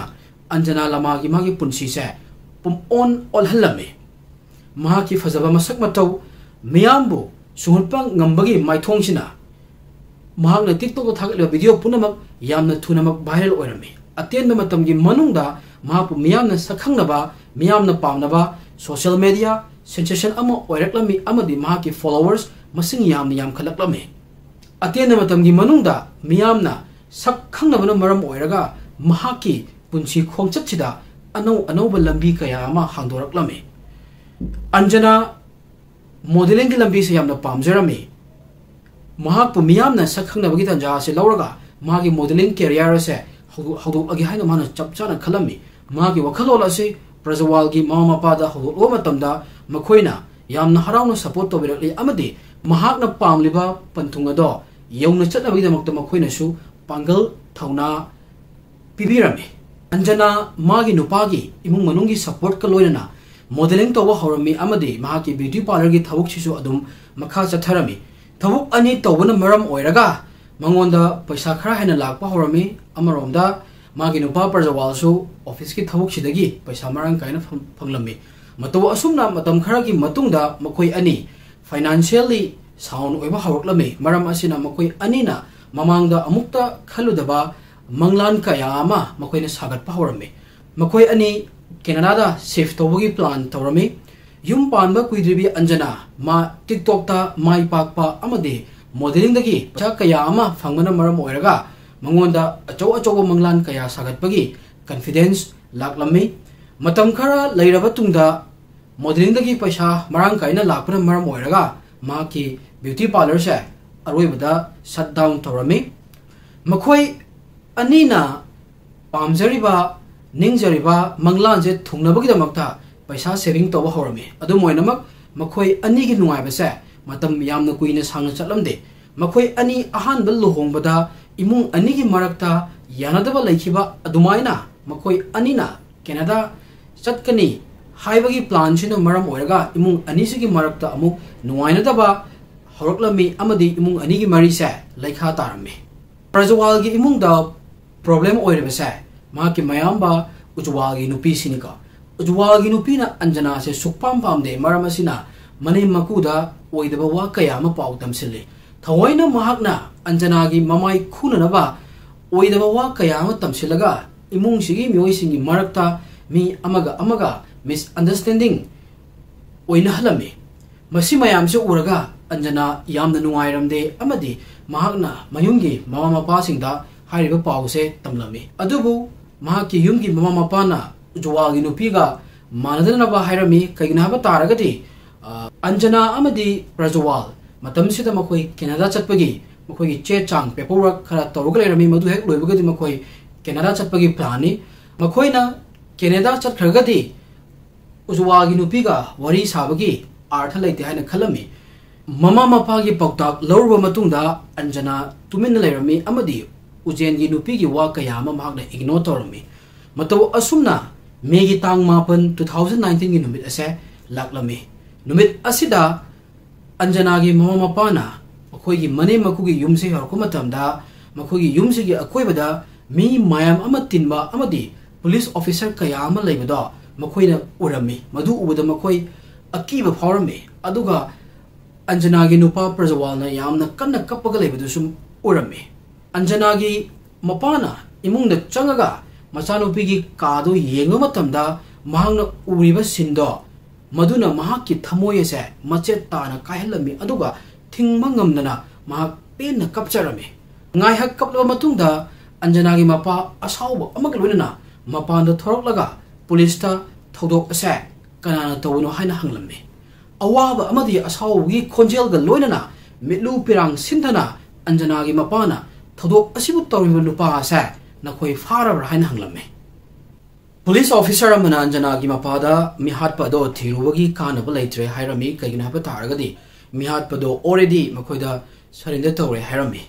ꯑꯟꯖꯅꯥ ꯂꯃꯥꯒꯤ ꯃꯥꯒꯤ ꯄꯨꯟꯁꯤꯁꯦ ꯄꯨꯝꯑꯣꯟ ꯑꯣꯜꯍꯜꯂꯝꯃꯤ꯫ ꯃꯍꯥꯛꯀꯤ ꯐꯖꯕ ꯃꯁꯛ ꯃꯇꯧ ꯃꯤꯌꯥꯝꯕꯨ ꯁꯨꯡꯍꯠꯄ ꯉꯝꯕꯒꯤ ꯃꯥꯏꯊꯣꯡꯁꯤꯅ ꯃꯍꯥꯛꯅ TikTokꯇ ꯊꯥꯒꯠꯂꯤꯕ ꯚꯤꯗꯤꯑꯣ ꯄꯨꯝꯅꯃꯛ ꯌꯥꯝꯅ ꯊꯨꯅꯃꯛ ꯚꯥꯏꯔꯦꯜ ꯑꯣꯏꯔꯝꯃꯤ꯫ ꯑꯇꯦꯟꯕ ꯃꯇꯝꯒꯤ ꯃꯅꯨꯡꯗ ꯃꯍꯥꯛꯄꯨ ꯃꯤꯌꯥꯝꯅ ꯁꯛꯈꯪꯅꯕ, ꯃꯤꯌꯥꯝꯅ ꯄꯥꯝꯅꯕ, ꯁꯣꯁꯤꯌꯦꯜ ꯃꯦꯗꯤꯌꯥ ꯁꯦꯟꯁꯦꯁꯟ ꯑꯃ ꯑꯣꯏꯔꯛꯂꯝꯃꯤ ꯑꯃꯗꯤ ꯃꯍꯥꯛꯀꯤ ꯐꯣꯂꯣꯋꯔꯁ ꯃꯁꯤꯡ ꯌꯥꯝꯅ ꯌꯥꯝꯈꯠꯂꯛꯂꯝꯃꯤ꯫ ꯑꯇꯦꯟꯕ ꯃꯇꯝꯒꯤ ꯃꯅꯨꯡꯗ ꯃꯤꯌꯥꯝꯅ ꯁꯛ ꯈꯪꯅꯕꯅ ꯃꯔꯝ ꯑꯣꯏꯔꯒ ꯃꯍꯥꯛꯀꯤ ꯄꯨꯟꯁꯤ ꯈꯣꯡꯆꯠꯁꯤꯗ ꯑꯅꯧ ꯑꯅꯧꯕ ꯂꯝꯕꯤ ꯀꯌꯥ ꯑꯃ ꯍꯥꯡꯗꯣꯔꯛꯂꯝꯃꯤ꯫ ꯑꯟꯖꯅꯥ ꯃꯣꯗꯦꯂꯤꯡꯒꯤ ꯂꯝꯕꯤꯁꯦ ꯌꯥꯝꯅ ꯄꯥꯝꯖꯔꯝꯃꯤ꯫ ꯃꯍꯥꯛꯄꯨ ꯃꯤꯌꯥꯝꯅ ꯁꯛ ꯈꯪꯅꯕꯒꯤ ꯇꯥꯟꯖꯥ ꯑꯁꯤ ꯂꯧꯔꯒ ꯃꯥꯒꯤ ꯃꯣꯗꯦꯂꯤꯡ ꯀꯦꯔꯤꯌꯔ ꯑꯁꯦ ꯍꯧꯗꯣꯛ-, ꯍꯧꯗꯣꯛꯂꯒꯦ ꯍꯥꯏꯅ ꯃꯥꯅ ꯆꯞ ꯆꯥꯅ ꯈꯜꯂꯝꯃꯤ꯫ ꯃꯥꯒꯤ ꯋꯥꯈꯜꯂꯣꯟ ꯑꯁꯤ ꯄ꯭ꯔꯖꯋꯥꯜꯒꯤ ꯃꯃꯥ ꯃꯄꯥꯗ ꯍꯧꯗꯣꯛꯂꯨꯕ ꯃꯇꯝꯗ ꯃꯈꯣꯏꯅ ꯌꯥꯝꯅ ꯍꯔꯥꯎꯅ ꯁꯄꯣꯔꯠ ꯇꯧꯕꯤꯔꯛꯂꯤ ꯑꯃꯗꯤ ꯃꯍꯥꯛꯅ ꯄꯥꯝꯂꯤꯕ ꯄꯟꯊꯨꯡ ꯑꯗꯣ ꯌꯧꯅ ꯆꯠꯅꯕꯒꯤꯗꯃꯛꯇ ꯃꯈꯣꯏꯅꯁꯨ ꯄꯥꯡꯒꯜ ꯊꯧꯅꯥ ꯄꯤꯕꯤꯔꯝꯃꯤ꯫ ꯑꯟꯖꯅꯥ ꯃꯥꯒꯤ ꯅꯨꯄꯥꯒꯤ ꯏꯃꯨꯡ ꯃꯅꯨꯡꯒꯤ ꯁꯄꯣꯔꯠꯀ ꯂꯣꯏꯅꯅ ꯃꯣꯗꯦꯂꯤꯡ ꯇꯧꯕ ꯍꯧꯔꯝꯃꯤ ꯑꯃꯗꯤ ꯃꯍꯥꯛꯀꯤ ꯕ꯭ꯌꯨꯇꯤ ꯄꯥꯔꯂꯔꯒꯤ ꯊꯕꯛꯁꯤꯁꯨ ꯑꯗꯨꯝ ꯃꯈꯥ ꯆꯠꯊꯔꯝꯃꯤ꯫ ꯊꯕꯛ ꯑꯅꯤ ꯇꯧꯕꯅ ꯃꯔꯝ ꯑꯣꯏꯔꯒ ꯃꯉꯣꯟꯗ ꯄꯩꯁꯥ ꯈꯔ ꯍꯦꯟꯅ ꯂꯥꯛꯄ ꯍꯧꯔꯝꯃꯤ꯫ ꯑꯃꯔꯣꯝꯗ ꯃꯥꯒꯤ ꯅꯨꯄꯥ ꯄ꯭ꯔꯖꯋꯥꯜꯁꯨ ꯑꯣꯐꯤꯁꯀꯤ ꯊꯕꯛꯁꯤꯗꯒꯤ ꯄꯩꯁꯥ ꯃꯔꯥꯡ ꯀꯥꯏꯅ ꯐꯪ-, ꯐꯪꯂꯝꯃꯤ꯫ ꯃꯇꯧ ꯑꯁꯨꯝꯅ ꯃꯇꯝ ꯈꯔꯒꯤ ꯃꯇꯨꯡꯗ ꯃꯈꯣꯏ ꯑꯅꯤ ꯐꯥꯏꯅꯥꯟꯁꯤꯌꯦꯜꯂꯤ ꯁꯥꯎꯟ ꯑꯣꯏꯕ ꯍꯧꯔꯛꯂꯝꯃꯤ꯫ ꯃꯔꯝ ꯑꯁꯤꯅ ꯃꯈꯣꯏ ꯑꯅꯤꯅ ꯃꯃꯥꯡꯗ ꯑꯃꯨꯛꯇ ꯈꯜꯂꯨꯗꯕ ꯃꯪꯂꯥꯟ ꯀꯌꯥ ꯑꯃ ꯃꯈꯣꯏꯅ ꯁꯥꯒꯠꯄ ꯍꯧꯔꯝꯃꯤ꯫ ꯃꯈꯣꯏ ꯑꯅꯤ ꯀꯦꯅꯥꯗꯥꯗ ꯁꯤꯐ ꯇꯧꯕꯒꯤ ꯄ꯭ꯂꯥꯟ ꯇꯧꯔꯝꯃꯤ꯫ ꯌꯨꯝ ꯄꯥꯟꯕ ꯀꯨꯏꯗ꯭ꯔꯤꯕꯤ ꯑꯟꯖꯅꯥ ꯃꯥ ꯇꯤꯛꯇꯣꯛꯇ ꯃꯥꯏ ꯄꯥꯛꯄ ꯑꯃꯗꯤ ꯃꯣꯗꯦꯂꯤꯡꯗꯒꯤ ꯄꯩꯁꯥ ꯀꯌꯥ ꯑꯃ ꯐꯪꯕꯅ ꯃꯔꯝ ꯑꯣꯏꯔꯒ ꯃꯉꯣꯟꯗ ꯑꯆꯧ ꯑꯆꯧꯕ ꯃꯪꯂꯥꯟ ꯀꯌꯥ ꯁꯥꯒꯠꯄꯒꯤ ꯀꯟꯐꯤꯗꯦꯟꯁ ꯂꯥꯛꯂꯝꯃꯤ꯫ ꯃꯇꯝ ꯈꯔ ꯂꯩꯔꯕ ꯇꯨꯡꯗ ꯃꯣꯗꯦꯂꯤꯡꯗꯒꯤ ꯄꯩꯁꯥ ꯃꯔꯥꯡ ꯀꯥꯏꯅ ꯂꯥꯛꯄꯅ ꯃꯔꯝ ꯑꯣꯏꯔꯒ ꯃꯍꯥꯛꯀꯤ ꯕ꯭ꯌꯨꯇꯤ ꯄꯥꯔꯂꯔꯁꯦ ꯑꯔꯣꯏꯕꯗ ꯁꯠ ꯗꯥꯎꯟ ꯇꯧꯔꯝꯃꯤ꯫ ꯃꯈꯣꯏ ꯑꯅꯤꯅ ꯄꯥꯝꯖꯔꯤꯕ, ꯅꯤꯡꯖꯔꯤꯕ ꯃꯪꯂꯥꯟꯁꯦ ꯊꯨꯡꯅꯕꯒꯤꯗꯃꯛꯇ ꯄꯩꯁꯥ ꯁꯦꯚꯤꯡ ꯇꯧꯕ ꯍꯧꯔꯝꯃꯤ꯫ ꯑꯗꯨꯝ ꯑꯣꯏꯅꯃꯛ, ꯃꯈꯣꯏ ꯑꯅꯤꯒꯤ ꯅꯨꯡꯉꯥꯏꯕꯁꯦ ꯃꯇꯝ ꯌꯥꯝꯅ ꯀꯨꯏꯅ ꯁꯥꯡꯅ ꯆꯠꯂꯝꯗꯦ꯫ ꯃꯈꯣꯏ ꯑꯅꯤ ꯑꯍꯥꯟꯕ ꯂꯨꯍꯣꯡꯕꯗ ꯏꯃꯨꯡ ꯑꯅꯤꯒꯤ ꯃꯔꯛꯇ ꯌꯥꯅꯗꯕ ꯂꯩꯈꯤꯕ ꯑꯗꯨꯃꯥꯏꯅ ꯃꯈꯣꯏ ꯑꯅꯤꯅ ꯀꯦꯅꯥꯗꯥ ꯆꯠꯀꯅꯤ ꯍꯥꯏꯕꯒꯤ ꯄ꯭ꯂꯥꯟꯁꯤꯅ ꯃꯔꯝ ꯑꯣꯏꯔꯒ ꯏꯃꯨꯡ ꯑꯅꯤꯁꯤꯒꯤ ꯃꯔꯛꯇ ꯑꯃꯨꯛ ꯅꯨꯡꯉꯥꯏꯅꯗꯕ ꯍꯧꯔꯛꯂꯝꯃꯤ ꯑꯃꯗꯤ ꯏꯃꯨꯡ ꯑꯅꯤꯒꯤ ꯃꯔꯤꯁꯦ ꯂꯩꯈꯥ ꯇꯥꯔꯝꯃꯤ꯫ ꯄ꯭ꯔꯖꯋꯥꯜꯒꯤ ꯏꯃꯨꯡꯗ ꯄ꯭ꯔꯣꯕ꯭ꯂꯦꯝ ꯑꯣꯏꯔꯤꯕꯁꯦ ꯃꯍꯥꯛꯀꯤ ꯃꯌꯥꯝꯕ ꯎꯖꯋꯥꯜꯒꯤ ꯅꯨꯄꯤꯁꯤꯅꯤꯀꯣ꯫ ꯎꯖꯋꯥꯜꯒꯤ ꯅꯨꯄꯤꯅ ꯑꯟꯖꯅꯥꯁꯦ ꯁꯨꯛꯄꯥꯝ ꯄꯥꯝꯗꯦ, ꯃꯔꯝ ꯑꯁꯤꯅ ꯃꯅꯦꯝ ꯃꯀꯨꯗ ꯑꯣꯏꯗꯕ ꯋꯥ ꯀꯌꯥ ꯑꯃ ꯄꯥꯎ ꯇꯝꯁꯤꯜꯂꯤ꯫ ꯊꯑꯣꯏꯅ ꯃꯍꯥꯛꯅ ꯑꯟꯖꯅꯥꯒꯤ ꯃꯃꯥꯏ ꯈꯨꯅꯅꯕ ꯑꯣꯏꯗꯕ ꯋꯥ ꯀꯌꯥ ꯑꯃ ꯇꯝꯁꯤꯜꯂꯒ ꯏꯃꯨꯡꯁꯤꯒꯤ ꯃꯤꯑꯣꯏꯁꯤꯡꯒꯤ ꯃꯔꯛꯇ ꯃꯤ ꯑꯃꯒ ꯑꯃꯒ ꯃꯤꯁꯑꯟꯗꯔꯁ꯭ꯇꯦꯟꯗꯤꯡ ꯑꯣꯏꯅꯍꯜꯂꯝꯃꯤ꯫ ꯃꯁꯤ ꯃꯌꯥꯝꯁꯦ ꯎꯔꯒ ꯑꯟꯖꯅꯥ ꯌꯥꯝꯅ ꯅꯨꯡꯉꯥꯏꯔꯝꯗꯦ ꯑꯃꯗꯤ ꯃꯍꯥꯛꯅ ꯃꯌꯨꯝꯒꯤ ꯃꯃꯥ ꯃꯄꯥꯁꯤꯡꯗ ꯍꯥꯏꯔꯤꯕ ꯄꯥꯎꯁꯦ ꯇꯝꯂꯝꯃꯤ꯫ ꯑꯗꯨꯕꯨ ꯃꯍꯥꯛꯀꯤ ꯌꯨꯝꯒꯤ ꯃꯃꯥ ꯃꯄꯥꯅ ꯎꯖꯋꯥꯜꯒꯤ ꯅꯨꯄꯤꯒ ꯃꯥꯟꯅꯗꯅꯕ ꯍꯥꯏꯔꯝꯃꯤ꯫ ꯀꯩꯒꯤꯅꯣ ꯍꯥꯏꯕ ꯇꯥꯔꯒꯗꯤ, ꯑ, ꯑꯟꯖꯅꯥ ꯑꯃꯗꯤ ꯄ꯭ꯔꯖꯋꯥꯜ ꯃꯇꯝꯁꯤꯗ ꯃꯈꯣꯏ ꯀꯦꯅꯥꯗꯥ ꯆꯠꯄꯒꯤ ꯃꯈꯣꯏꯒꯤ ꯆꯦ ꯆꯥꯡ, ꯄꯦꯄꯔ ꯋꯥꯔꯛ ꯈꯔ ꯇꯧꯔꯒ ꯂꯩꯔꯝꯃꯤ꯫ ꯃꯗꯨ ꯍꯦꯛ ꯂꯣꯏꯕꯒꯗꯤ ꯃꯈꯣꯏ ꯀꯦꯅꯥꯗꯥ ꯆꯠꯄꯒꯤ ꯄ꯭ꯂꯥꯟꯅꯤ꯫ ꯃꯈꯣꯏꯅ ꯀꯦꯅꯥꯗꯥ ꯆꯠꯈ꯭ꯔꯒꯗꯤ ꯎꯖꯋꯥꯜꯒꯤ ꯅꯨꯄꯤꯒ ꯋꯥꯔꯤ ꯁꯥꯕꯒꯤ ꯑꯥꯔꯊ ꯂꯩꯇꯦ ꯍꯥꯏꯅ ꯈꯜꯂꯝꯃꯤ꯫ ꯃꯃꯥ ꯃꯄꯥꯒꯤ ꯄꯥꯎꯇꯥꯛ ꯂꯧꯔꯨꯕ ꯃꯇꯨꯡꯗ ꯑꯟꯖꯅꯥ ꯇꯨꯃꯤꯟꯅ ꯂꯩꯔꯝꯃꯤ ꯑꯃꯗꯤ ꯎꯖꯦꯟꯒꯤ ꯅꯨꯄꯤꯒꯤ ꯋꯥ ꯀꯌꯥ ꯑꯃ ꯃꯍꯥꯛꯅ ꯏꯒꯅꯣꯔ ꯇꯧꯔꯝꯃꯤ꯫ ꯃꯇꯧ ꯑꯁꯨꯝꯅ ꯃꯦꯒꯤ ꯇꯥꯡ ꯃꯥꯄꯟ, two thousand nineteenꯒꯤ ꯅꯨꯃꯤꯠ ꯑꯁꯦ ꯂꯥꯛꯂꯝꯃꯤ꯫ ꯅꯨꯃꯤꯠ ꯑꯁꯤꯗ ꯑꯟꯖꯅꯥꯒꯤ ꯃꯃꯥ ꯃꯄꯥꯅ ꯃꯈꯣꯏꯒꯤ ꯃꯅꯦꯝ ꯃꯀꯨꯒꯤ ꯌꯨꯝꯁꯦ ꯌꯧꯔꯛꯄ ꯃꯇꯝꯗ ꯃꯈꯣꯏꯒꯤ ꯌꯨꯝꯁꯤꯒꯤ ꯑꯀꯣꯏꯕꯗ ꯃꯤ ꯃꯌꯥꯝ ꯑꯃ ꯇꯤꯟꯕ ꯑꯃꯗꯤ ꯄꯨꯂꯤꯁ ꯑꯣꯐꯤꯁꯔ ꯀꯌꯥ ꯑꯃ ꯂꯩꯕꯗꯣ ꯃꯈꯣꯏꯅ ꯎꯔꯝꯃꯤ꯫ ꯃꯗꯨ ꯎꯕꯗ ꯃꯈꯣꯏ ꯑꯀꯤꯕ ꯐꯥꯎꯔꯝꯃꯤ꯫ ꯑꯗꯨꯒ ꯑꯟꯖꯅꯥꯒꯤ ꯅꯨꯄꯥ ꯄ꯭ꯔꯖꯋꯥꯜꯅ ꯌꯥꯝꯅ ꯀꯟꯅ ꯀꯞꯄꯒ ꯂꯩꯕꯗꯨꯁꯨ ꯎꯔꯝꯃꯤ꯫ ꯑꯟꯖꯅꯥꯒꯤ ꯃꯄꯥꯅ ꯏꯃꯨꯡꯗ ꯆꯪꯉꯒ ꯃꯆꯥꯅꯨꯄꯤꯒꯤ ꯀꯥꯗꯨ ꯌꯦꯡꯕ ꯃꯇꯝꯗ ꯃꯍꯥꯛꯅ ꯎꯔꯤꯕ ꯁꯤꯟꯗꯣ, ꯃꯗꯨꯅ ꯃꯍꯥꯛꯀꯤ ꯊꯃꯣꯏ ꯑꯁꯦ ꯃꯆꯦꯠ ꯇꯥꯅ ꯀꯥꯏꯍꯜꯂꯝꯃꯤ, ꯑꯗꯨꯒ ꯊꯤꯡꯕ ꯉꯝꯗꯅ ꯃꯍꯥꯛ ꯄꯦꯟꯅ ꯀꯞꯆꯔꯝꯃꯤ꯫ ꯉꯥꯏꯍꯥꯛ ꯀꯞꯂꯕ ꯃꯇꯨꯡꯗ ꯑꯟꯖꯅꯥꯒꯤ ꯃꯄꯥ ꯑꯁꯥꯎꯕ ꯑꯃꯒ ꯂꯣꯏꯅꯅ ꯃꯄꯥꯟꯗ ꯊꯣꯔꯛꯂꯒ ꯄꯨꯂꯤꯁꯇ ꯊꯧꯗꯣꯛ ꯑꯁꯦ ꯀꯅꯥꯅ ꯇꯧꯕꯅꯣ ꯍꯥꯏꯅ ꯍꯪꯂꯝꯃꯤ꯫ ꯑꯋꯥꯕ ꯑꯃꯗꯤ ꯑꯁꯥꯎꯕꯒꯤ ꯈꯣꯟꯖꯦꯜꯒ ꯂꯣꯏꯅꯅ ꯃꯤꯠꯂꯨ ꯄꯤꯔꯥꯡ ꯁꯤꯟꯊꯅ ꯑꯟꯖꯅꯥꯒꯤ ꯃꯄꯥꯅ ꯊꯧꯗꯣꯛ ꯑꯁꯤꯕꯨ ꯇꯧꯔꯤꯕ ꯅꯨꯄꯥ ꯑꯁꯦ ꯅꯈꯣꯏ ꯐꯥꯔꯕ꯭ꯔꯥ ꯍꯥꯏꯅ ꯍꯪꯂꯝꯃꯤ꯫ ꯄꯨꯂꯤꯁ ꯑꯣꯐꯤꯁꯔ ꯑꯃꯅ ꯑꯟꯖꯅꯥꯒꯤ ꯃꯄꯥꯗ ꯃꯤꯍꯥꯠꯄ ꯑꯗꯣ ꯊꯤꯔꯨꯕꯒꯤ ꯀꯥꯟꯅꯕ ꯂꯩꯇ꯭ꯔꯦ ꯍꯥꯏꯔꯝꯃꯤ꯫ ꯀꯩꯒꯤꯅꯣ ꯍꯥꯏꯕ ꯇꯥꯔꯒꯗꯤ ꯃꯤꯍꯥꯠꯄꯗꯣ already ꯃꯈꯣꯏꯗ surrender ꯇꯧꯔꯦ ꯍꯥꯏꯔꯝꯃꯤ꯫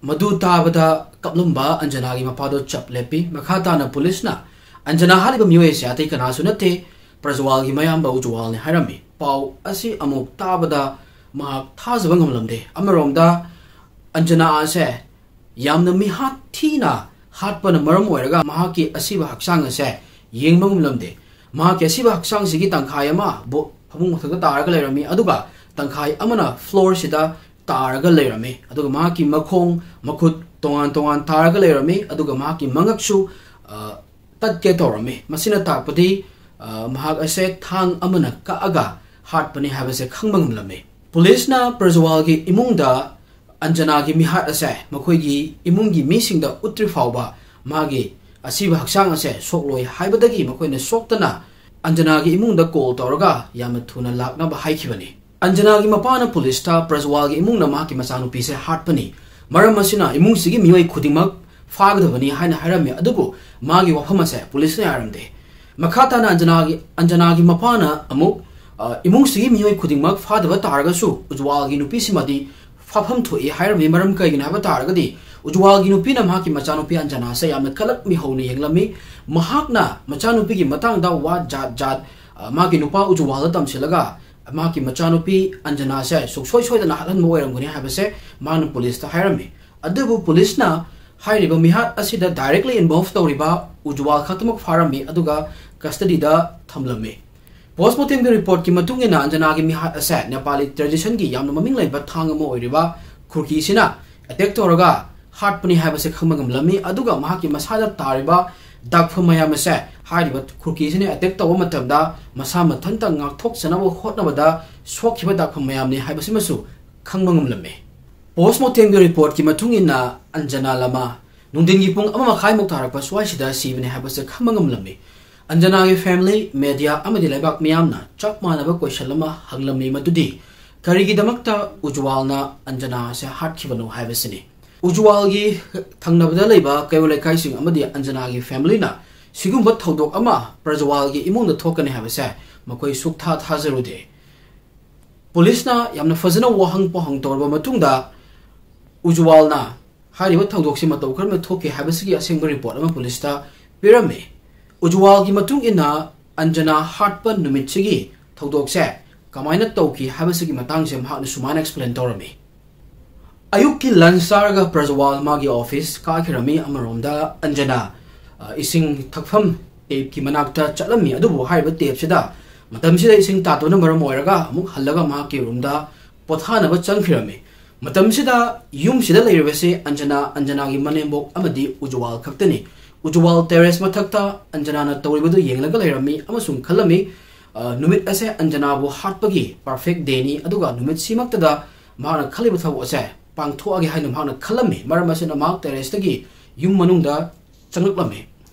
ꯃꯗꯨ ꯇꯥꯕꯗ ꯀꯞꯂꯝꯕ ꯑꯟꯖꯅꯥꯒꯤ ꯃꯄꯥꯗꯣ ꯆꯞ ꯂꯦꯞꯄꯤ꯫ ꯃꯈꯥ ꯇꯥꯅ ꯄꯨꯂꯤꯁꯅ ꯑꯟꯖꯅꯥ ꯍꯥꯠꯂꯤꯕ ꯃꯤꯑꯣꯏ ꯑꯁꯤ ꯑꯇꯩ ꯀꯅꯥꯁꯨ ꯅꯠꯇꯦ, ꯄ꯭ꯔꯖꯋꯥꯜꯒꯤ ꯃꯌꯥꯝꯕ ꯎꯖꯋꯥꯜꯅꯤ ꯍꯥꯏꯔꯝꯃꯤ꯫ ꯄꯥꯎ ꯑꯁꯤ ꯑꯃꯨꯛ ꯇꯥꯕꯗ ꯃꯍꯥꯛ ꯊꯥꯖꯕ ꯉꯝꯂꯝꯗꯦ꯫ ꯑꯃꯔꯣꯝꯗ ꯑꯟꯖꯅꯥ ꯑꯁꯦ ꯌꯥꯝꯅ ꯃꯤꯍꯥꯠ ꯊꯤꯅ ꯍꯥꯠꯄꯅ ꯃꯔꯝ ꯑꯣꯏꯔꯒ ꯃꯍꯥꯛꯀꯤ ꯑꯁꯤꯕ ꯍꯛꯆꯥꯡ ꯑꯁꯦ ꯌꯦꯡꯕ ꯉꯝꯂꯝꯗꯦ꯫ ꯃꯍꯥꯛꯀꯤ ꯑꯁꯤꯕ ꯍꯛꯆꯥꯡꯁꯤꯒꯤ ꯇꯪꯈꯥꯏ ꯑꯃ ꯕꯣ-, ꯐꯃꯨꯡ ꯃꯊꯛꯇ ꯇꯥꯔꯒ ꯂꯩꯔꯝꯃꯤ, ꯑꯗꯨꯒ ꯇꯪꯈꯥꯏ ꯑꯃꯅ floorꯁꯤꯗ ꯇꯥꯔꯒ ꯂꯩꯔꯝꯃꯤ꯫ ꯑꯗꯨꯒ ꯃꯍꯥꯛꯀꯤ ꯃꯈꯣꯡ, ꯃꯈꯨꯠ ꯇꯣꯉꯥꯟ ꯇꯣꯉꯥꯟ ꯇꯥꯔꯒ ꯂꯩꯔꯝꯃꯤ, ꯑꯗꯨꯒ ꯃꯍꯥꯛꯀꯤ ꯃꯉꯛꯁꯨ, ꯑ, ꯇꯠꯀꯦ ꯇꯧꯔꯝꯃꯤ꯫ ꯃꯁꯤꯅ ꯇꯥꯛꯄꯗꯤ, ꯑ, ꯃꯍꯥꯛ ꯑꯁꯦ ꯊꯥꯡ ꯑꯃꯅ ꯀꯛꯑꯒ ꯍꯥꯠꯄꯅꯤ ꯍꯥꯏꯕꯁꯦ ꯈꯪꯕ ꯉꯝꯂꯝꯃꯤ꯫ ꯄꯨꯂꯤꯁꯅ ꯄ꯭ꯔꯖꯋꯥꯜꯒꯤ ꯏꯃꯨꯡꯗ ꯑꯟꯖꯅꯥꯒꯤ ꯃꯤꯍꯥꯠ ꯑꯁꯦ ꯃꯈꯣꯏꯒꯤ ꯏꯃꯨꯡꯒꯤ ꯃꯤꯁꯤꯡꯗ ꯎꯠꯇ꯭ꯔꯤ ꯐꯥꯎꯕ ꯃꯥꯒꯤ ꯑꯁꯤꯕ ꯍꯛꯆꯥꯡ ꯑꯁꯦ ꯁꯣꯛꯂꯣꯏ ꯍꯥꯏꯕꯗꯒꯤ ꯃꯈꯣꯏꯅ ꯁꯣꯛꯇꯅ ꯑꯟꯖꯅꯥꯒꯤ ꯏꯃꯨꯡꯗ call ꯇꯧꯔꯒ ꯌꯥꯝꯅ ꯊꯨꯅ ꯂꯥꯛꯅꯕ ꯍꯥꯏꯈꯤꯕꯅꯤ꯫ ꯑꯟꯖꯅꯥꯒꯤ ꯃꯄꯥꯅ ꯄꯨꯂꯤꯁꯇ ꯄ꯭ꯔꯖꯋꯥꯜꯒꯤ ꯏꯃꯨꯡꯅ ꯃꯍꯥꯛꯀꯤ ꯃꯆꯥꯅꯨꯄꯤꯁꯦ ꯍꯥꯠꯄꯅꯤ, ꯃꯔꯝ ꯑꯁꯤꯅ ꯏꯃꯨꯡꯁꯤꯒꯤ ꯃꯤꯑꯣꯏ ꯈꯨꯗꯤꯡꯃꯛ ꯐꯥꯒꯗꯕꯅꯤ ꯍꯥꯏꯅ ꯍꯥꯏꯔꯝꯃꯤ, ꯑꯗꯨꯕꯨ ꯃꯥꯒꯤ ꯋꯥꯐꯝ ꯑꯁꯦ ꯄꯨꯂꯤꯁꯅ ꯌꯥꯔꯝꯗꯦ꯫ ꯃꯈꯥ ꯇꯥꯅ ꯑꯟꯖꯅꯥꯒꯤ, ꯑꯟꯖꯅꯥꯒꯤ ꯃꯄꯥꯅ ꯑꯃꯨꯛ, ꯑ, ꯏꯃꯨꯡꯁꯤꯒꯤ ꯃꯤꯑꯣꯏ ꯈꯨꯗꯤꯡꯃꯛ ꯐꯥꯗꯕ ꯇꯥꯔꯒꯁꯨ ꯎꯖꯋꯥꯜꯒꯤ ꯅꯨꯄꯤꯁꯤꯃꯗꯤ ꯐꯥꯐꯝ ꯊꯣꯛꯏ ꯍꯥꯏꯔꯝꯃꯤ꯫ ꯃꯔꯝ ꯀꯩꯒꯤꯅꯣ ꯍꯥꯏꯕ ꯇꯥꯔꯒꯗꯤ ꯎꯖꯋꯥꯜꯒꯤ ꯅꯨꯄꯤꯅ ꯃꯍꯥꯛꯀꯤ ꯃꯆꯥꯅꯨꯄꯤ ꯑꯟꯖꯅꯥꯁꯦ ꯌꯥꯝꯅ ꯀꯂꯛ ꯃꯤꯍꯧꯅ ꯌꯦꯡꯂꯝꯃꯤ꯫ ꯃꯍꯥꯛꯅ ꯃꯆꯥꯅꯨꯄꯤꯒꯤ ꯃꯇꯥꯡꯗ ꯋꯥ ꯖꯥꯠ ꯖꯥꯠ, ꯑ, ꯃꯥꯒꯤ ꯅꯨꯄꯥ ꯎꯖꯋꯥꯜꯗ ꯇꯝꯁꯤꯜꯂꯒ ꯃꯍꯥꯛꯀꯤ ꯃꯆꯥꯅꯨꯄꯤ ꯑꯟꯖꯅꯥꯁꯦ ꯁꯨꯡꯁꯣꯏ ꯁꯣꯏꯗꯅ ꯍꯥꯠꯍꯟꯕ ꯑꯣꯏꯔꯝꯒꯅꯤ ꯍꯥꯏꯕꯁꯦ ꯃꯍꯥꯛꯅ ꯄꯨꯂꯤꯁꯇ ꯍꯥꯏꯔꯝꯃꯤ꯫ ꯑꯗꯨꯕꯨ ꯄꯨꯂꯤꯁꯅ ꯍꯥꯏꯔꯤꯕ ꯃꯤꯍꯥꯠ ꯑꯁꯤꯗ directly involve ꯇꯧꯔꯤꯕ ꯎꯖꯋꯥꯜ ꯈꯛꯇꯃꯛ ꯐꯥꯔꯝꯃꯤ, ꯑꯗꯨꯒ custody ꯗ ꯊꯝꯂꯝꯃꯤ꯫ Post mortem ꯒꯤ report ꯀꯤ ꯃꯇꯨꯡ ꯏꯟꯅ ꯑꯟꯖꯅꯥꯒꯤ ꯃꯤꯍꯥꯠ ꯑꯁꯦ ꯅꯦꯄꯥꯂꯤ tradition ꯒꯤ ꯌꯥꯝꯅ ꯃꯃꯤꯡ ꯂꯩꯕ ꯊꯥꯡ ꯑꯃ ꯑꯣꯏꯔꯤꯕ ꯈꯨꯔꯀꯤꯁꯤꯅ attack ꯇꯧꯔꯒ ꯍꯥꯠꯄꯅꯤ ꯍꯥꯏꯕꯁꯦ ꯈꯪꯕ ꯉꯝꯂꯝꯃꯤ꯫ ꯑꯗꯨꯒ ꯃꯍꯥꯛꯀꯤ ꯃꯁꯥꯗ ꯇꯥꯔꯤꯕ ꯗꯥꯛꯐꯝ ꯃꯌꯥꯝ ꯑꯁꯦ ꯍꯥꯏꯔꯤꯕ ꯈꯨꯔꯀꯤꯁꯤꯅ ꯑꯦꯇꯦꯛ ꯇꯧꯕ ꯃꯇꯝꯗ ꯃꯁꯥ ꯃꯊꯟꯇ ꯉꯥꯛꯊꯣꯛꯆꯅꯕ ꯍꯣꯠꯅꯕꯗ ꯁꯣꯛꯈꯤꯕ ꯗꯥꯛꯐꯝ ꯃꯌꯥꯝꯅꯤ ꯍꯥꯏꯕꯁꯤꯃꯁꯨ ꯈꯪꯕ ꯉꯝꯂꯝꯃꯤ꯫ ꯄꯣꯁꯃꯣꯔꯇꯦꯝꯒꯤ ꯔꯤꯄꯣꯔꯠꯀꯤ ꯃꯇꯨꯡ ꯏꯟꯅ ꯑꯟꯖꯅꯥ ꯂꯃꯥ ꯅꯨꯡꯊꯤꯟꯒꯤ ꯄꯨꯡ ꯑꯃ ꯃꯈꯥꯏꯃꯨꯛ ꯇꯥꯔꯛꯄ ꯁ꯭ꯋꯥꯏꯁꯤꯗ ꯁꯤꯕꯅꯤ ꯍꯥꯏꯕꯁꯦ ꯈꯪꯕ ꯉꯝꯂꯝꯃꯤ꯫ ꯑꯟꯖꯅꯥꯒꯤ ꯐꯦꯃꯤꯂꯤ, ꯃꯦꯗꯤꯌꯥ ꯑꯃꯗꯤ ꯂꯩꯕꯥꯛ ꯃꯤꯌꯥꯝꯅ ꯆꯞ ꯃꯥꯟꯅꯕ ꯀꯣꯏꯁꯟ ꯑꯃ ꯍꯪꯂꯝꯃꯤ, ꯃꯗꯨꯗꯤ ꯀꯔꯤꯒꯤꯗꯃꯛꯇ ꯎꯖꯋꯥꯜꯅ ꯑꯟꯖꯅꯥ ꯑꯁꯦ ꯍꯥꯠꯈꯤꯕꯅꯣ ꯍꯥꯏꯕꯁꯤꯅꯤ꯫ ꯎꯖꯋꯥꯜꯒꯤ ꯊꯪꯅꯕꯗ ꯂꯩꯕ ꯀꯩꯔꯣꯜ ꯂꯩꯀꯥꯏꯁꯤꯡ ꯑꯃꯗꯤ ꯑꯟꯖꯅꯥꯒꯤ ꯐꯦꯃꯤꯂꯤꯅ ꯁꯤꯒꯨꯝꯕ ꯊꯧꯗꯣꯛ ꯑꯃ ꯄ꯭ꯔꯖꯋꯥꯜꯒꯤ ꯏꯃꯨꯡꯗ ꯊꯣꯛꯀꯅꯤ ꯍꯥꯏꯕꯁꯦ ꯃꯈꯣꯏ ꯁꯨꯛꯊꯥ ꯊꯥꯖꯔꯨꯗꯦ꯫ ꯄꯨꯂꯤꯁꯅ ꯌꯥꯝꯅ ꯐꯖꯅ ꯋꯥꯍꯪ ꯄꯥꯎꯍꯪ ꯇꯧꯔꯕ ꯃꯇꯨꯡꯗ ꯎꯖꯋꯥꯜꯅ ꯍꯥꯏꯔꯤꯕ ꯊꯧꯗꯣꯛꯁꯤ ꯃꯇꯧ ꯀꯔꯝꯅ ꯊꯣꯛꯈꯤ ꯍꯥꯏꯕꯁꯤꯒꯤ ꯑꯁꯦꯡꯕ ꯔꯤꯄꯣꯔꯠ ꯑꯃ ꯄꯨꯂꯤꯁꯇ ꯄꯤꯔꯝꯃꯤ꯫ ꯎꯖꯋꯥꯜꯒꯤ ꯃꯇꯨꯡ ꯏꯟꯅ ꯑꯟꯖꯅꯥ ꯍꯥꯠꯄ ꯅꯨꯃꯤꯠꯁꯤꯒꯤ ꯊꯧꯗꯣꯛꯁꯦ ꯀꯃꯥꯏꯅ ꯇꯧꯈꯤ ꯍꯥꯏꯕꯁꯤꯒꯤ ꯃꯇꯥꯡꯁꯦ ꯃꯍꯥꯛꯅ ꯁꯨꯃꯥꯏꯅ ꯑꯦꯛꯁꯄ꯭ꯂꯦꯟ ꯇꯧꯔꯝꯃꯤ꯫ ꯑꯌꯨꯛꯀꯤ ꯂꯟꯁ ꯆꯥꯔꯒ ꯄ꯭ꯔꯖꯋꯥꯜ ꯃꯥꯒꯤ ꯑꯣꯐꯤꯁ ꯀꯥꯈꯤꯔꯝꯃꯤ꯫ ꯑꯃꯔꯣꯝꯗ ꯑꯟꯖꯅꯥ, ꯑ, ꯏꯁꯤꯡ ꯊꯛꯐꯝ ꯇꯦꯞꯀꯤ ꯃꯅꯥꯛꯇ ꯆꯠꯂꯝꯃꯤ꯫ ꯑꯗꯨꯕꯨ ꯍꯥꯏꯔꯤꯕ ꯇꯦꯞꯁꯤꯗ ꯃꯇꯝꯁꯤꯗ ꯏꯁꯤꯡ ꯇꯥꯗꯕꯅ ꯃꯔꯝ ꯑꯣꯏꯔꯒ ꯑꯃꯨꯛ ꯍꯜꯂꯒ ꯃꯍꯥꯛꯀꯤ ꯔꯨꯝꯗ ꯄꯣꯊꯥꯅꯕ ꯆꯪꯈꯤꯔꯝꯃꯤ꯫ ꯃꯇꯝꯁꯤꯗ ꯌꯨꯝꯁꯤꯗ ꯂꯩꯔꯤꯕꯁꯤ ꯑꯟꯖꯅꯥ, ꯑꯟꯖꯅꯥꯒꯤ ꯃꯅꯦꯝꯕꯣꯛ ꯑꯃꯗꯤ ꯎꯖꯋꯥꯜ ꯈꯛꯇꯅꯤ꯫ ꯎꯖꯋꯥꯜ ꯇꯦꯔꯦꯁ ꯃꯊꯛꯇ ꯑꯟꯖꯅꯥꯅ ꯇꯧꯔꯤꯕꯗꯨ ꯌꯦꯡꯂꯒ ꯂꯩꯔꯝꯃꯤ ꯑꯃꯁꯨꯡ ꯈꯜꯂꯝꯃꯤ, "ꯑ, ꯅꯨꯃꯤꯠ ꯑꯁꯦ ꯑꯟꯖꯅꯥꯕꯨ ꯍꯥꯠꯄꯒꯤ ꯄꯔꯐꯦꯛ ꯗꯦꯅꯤ, ꯑꯗꯨꯒ ꯅꯨꯃꯤꯠꯁꯤꯃꯛꯇꯗ ꯃꯍꯥꯛꯅ ꯈꯜꯂꯤꯕ ꯊꯕꯛ ꯑꯁꯦ ꯄꯥꯡꯊꯣꯛꯑꯒꯦ" ꯍꯥꯏꯅ ꯃꯍꯥꯛꯅ ꯈꯜꯂꯝꯃꯤ꯫ ꯃꯔꯝ ꯑꯁꯤꯅ ꯃꯍꯥꯛ ꯇꯦꯔꯦꯁꯇꯒꯤ ꯌꯨꯝ ꯃꯅꯨꯡꯗ ꯆꯪꯂꯛꯂꯝꯃꯤ꯫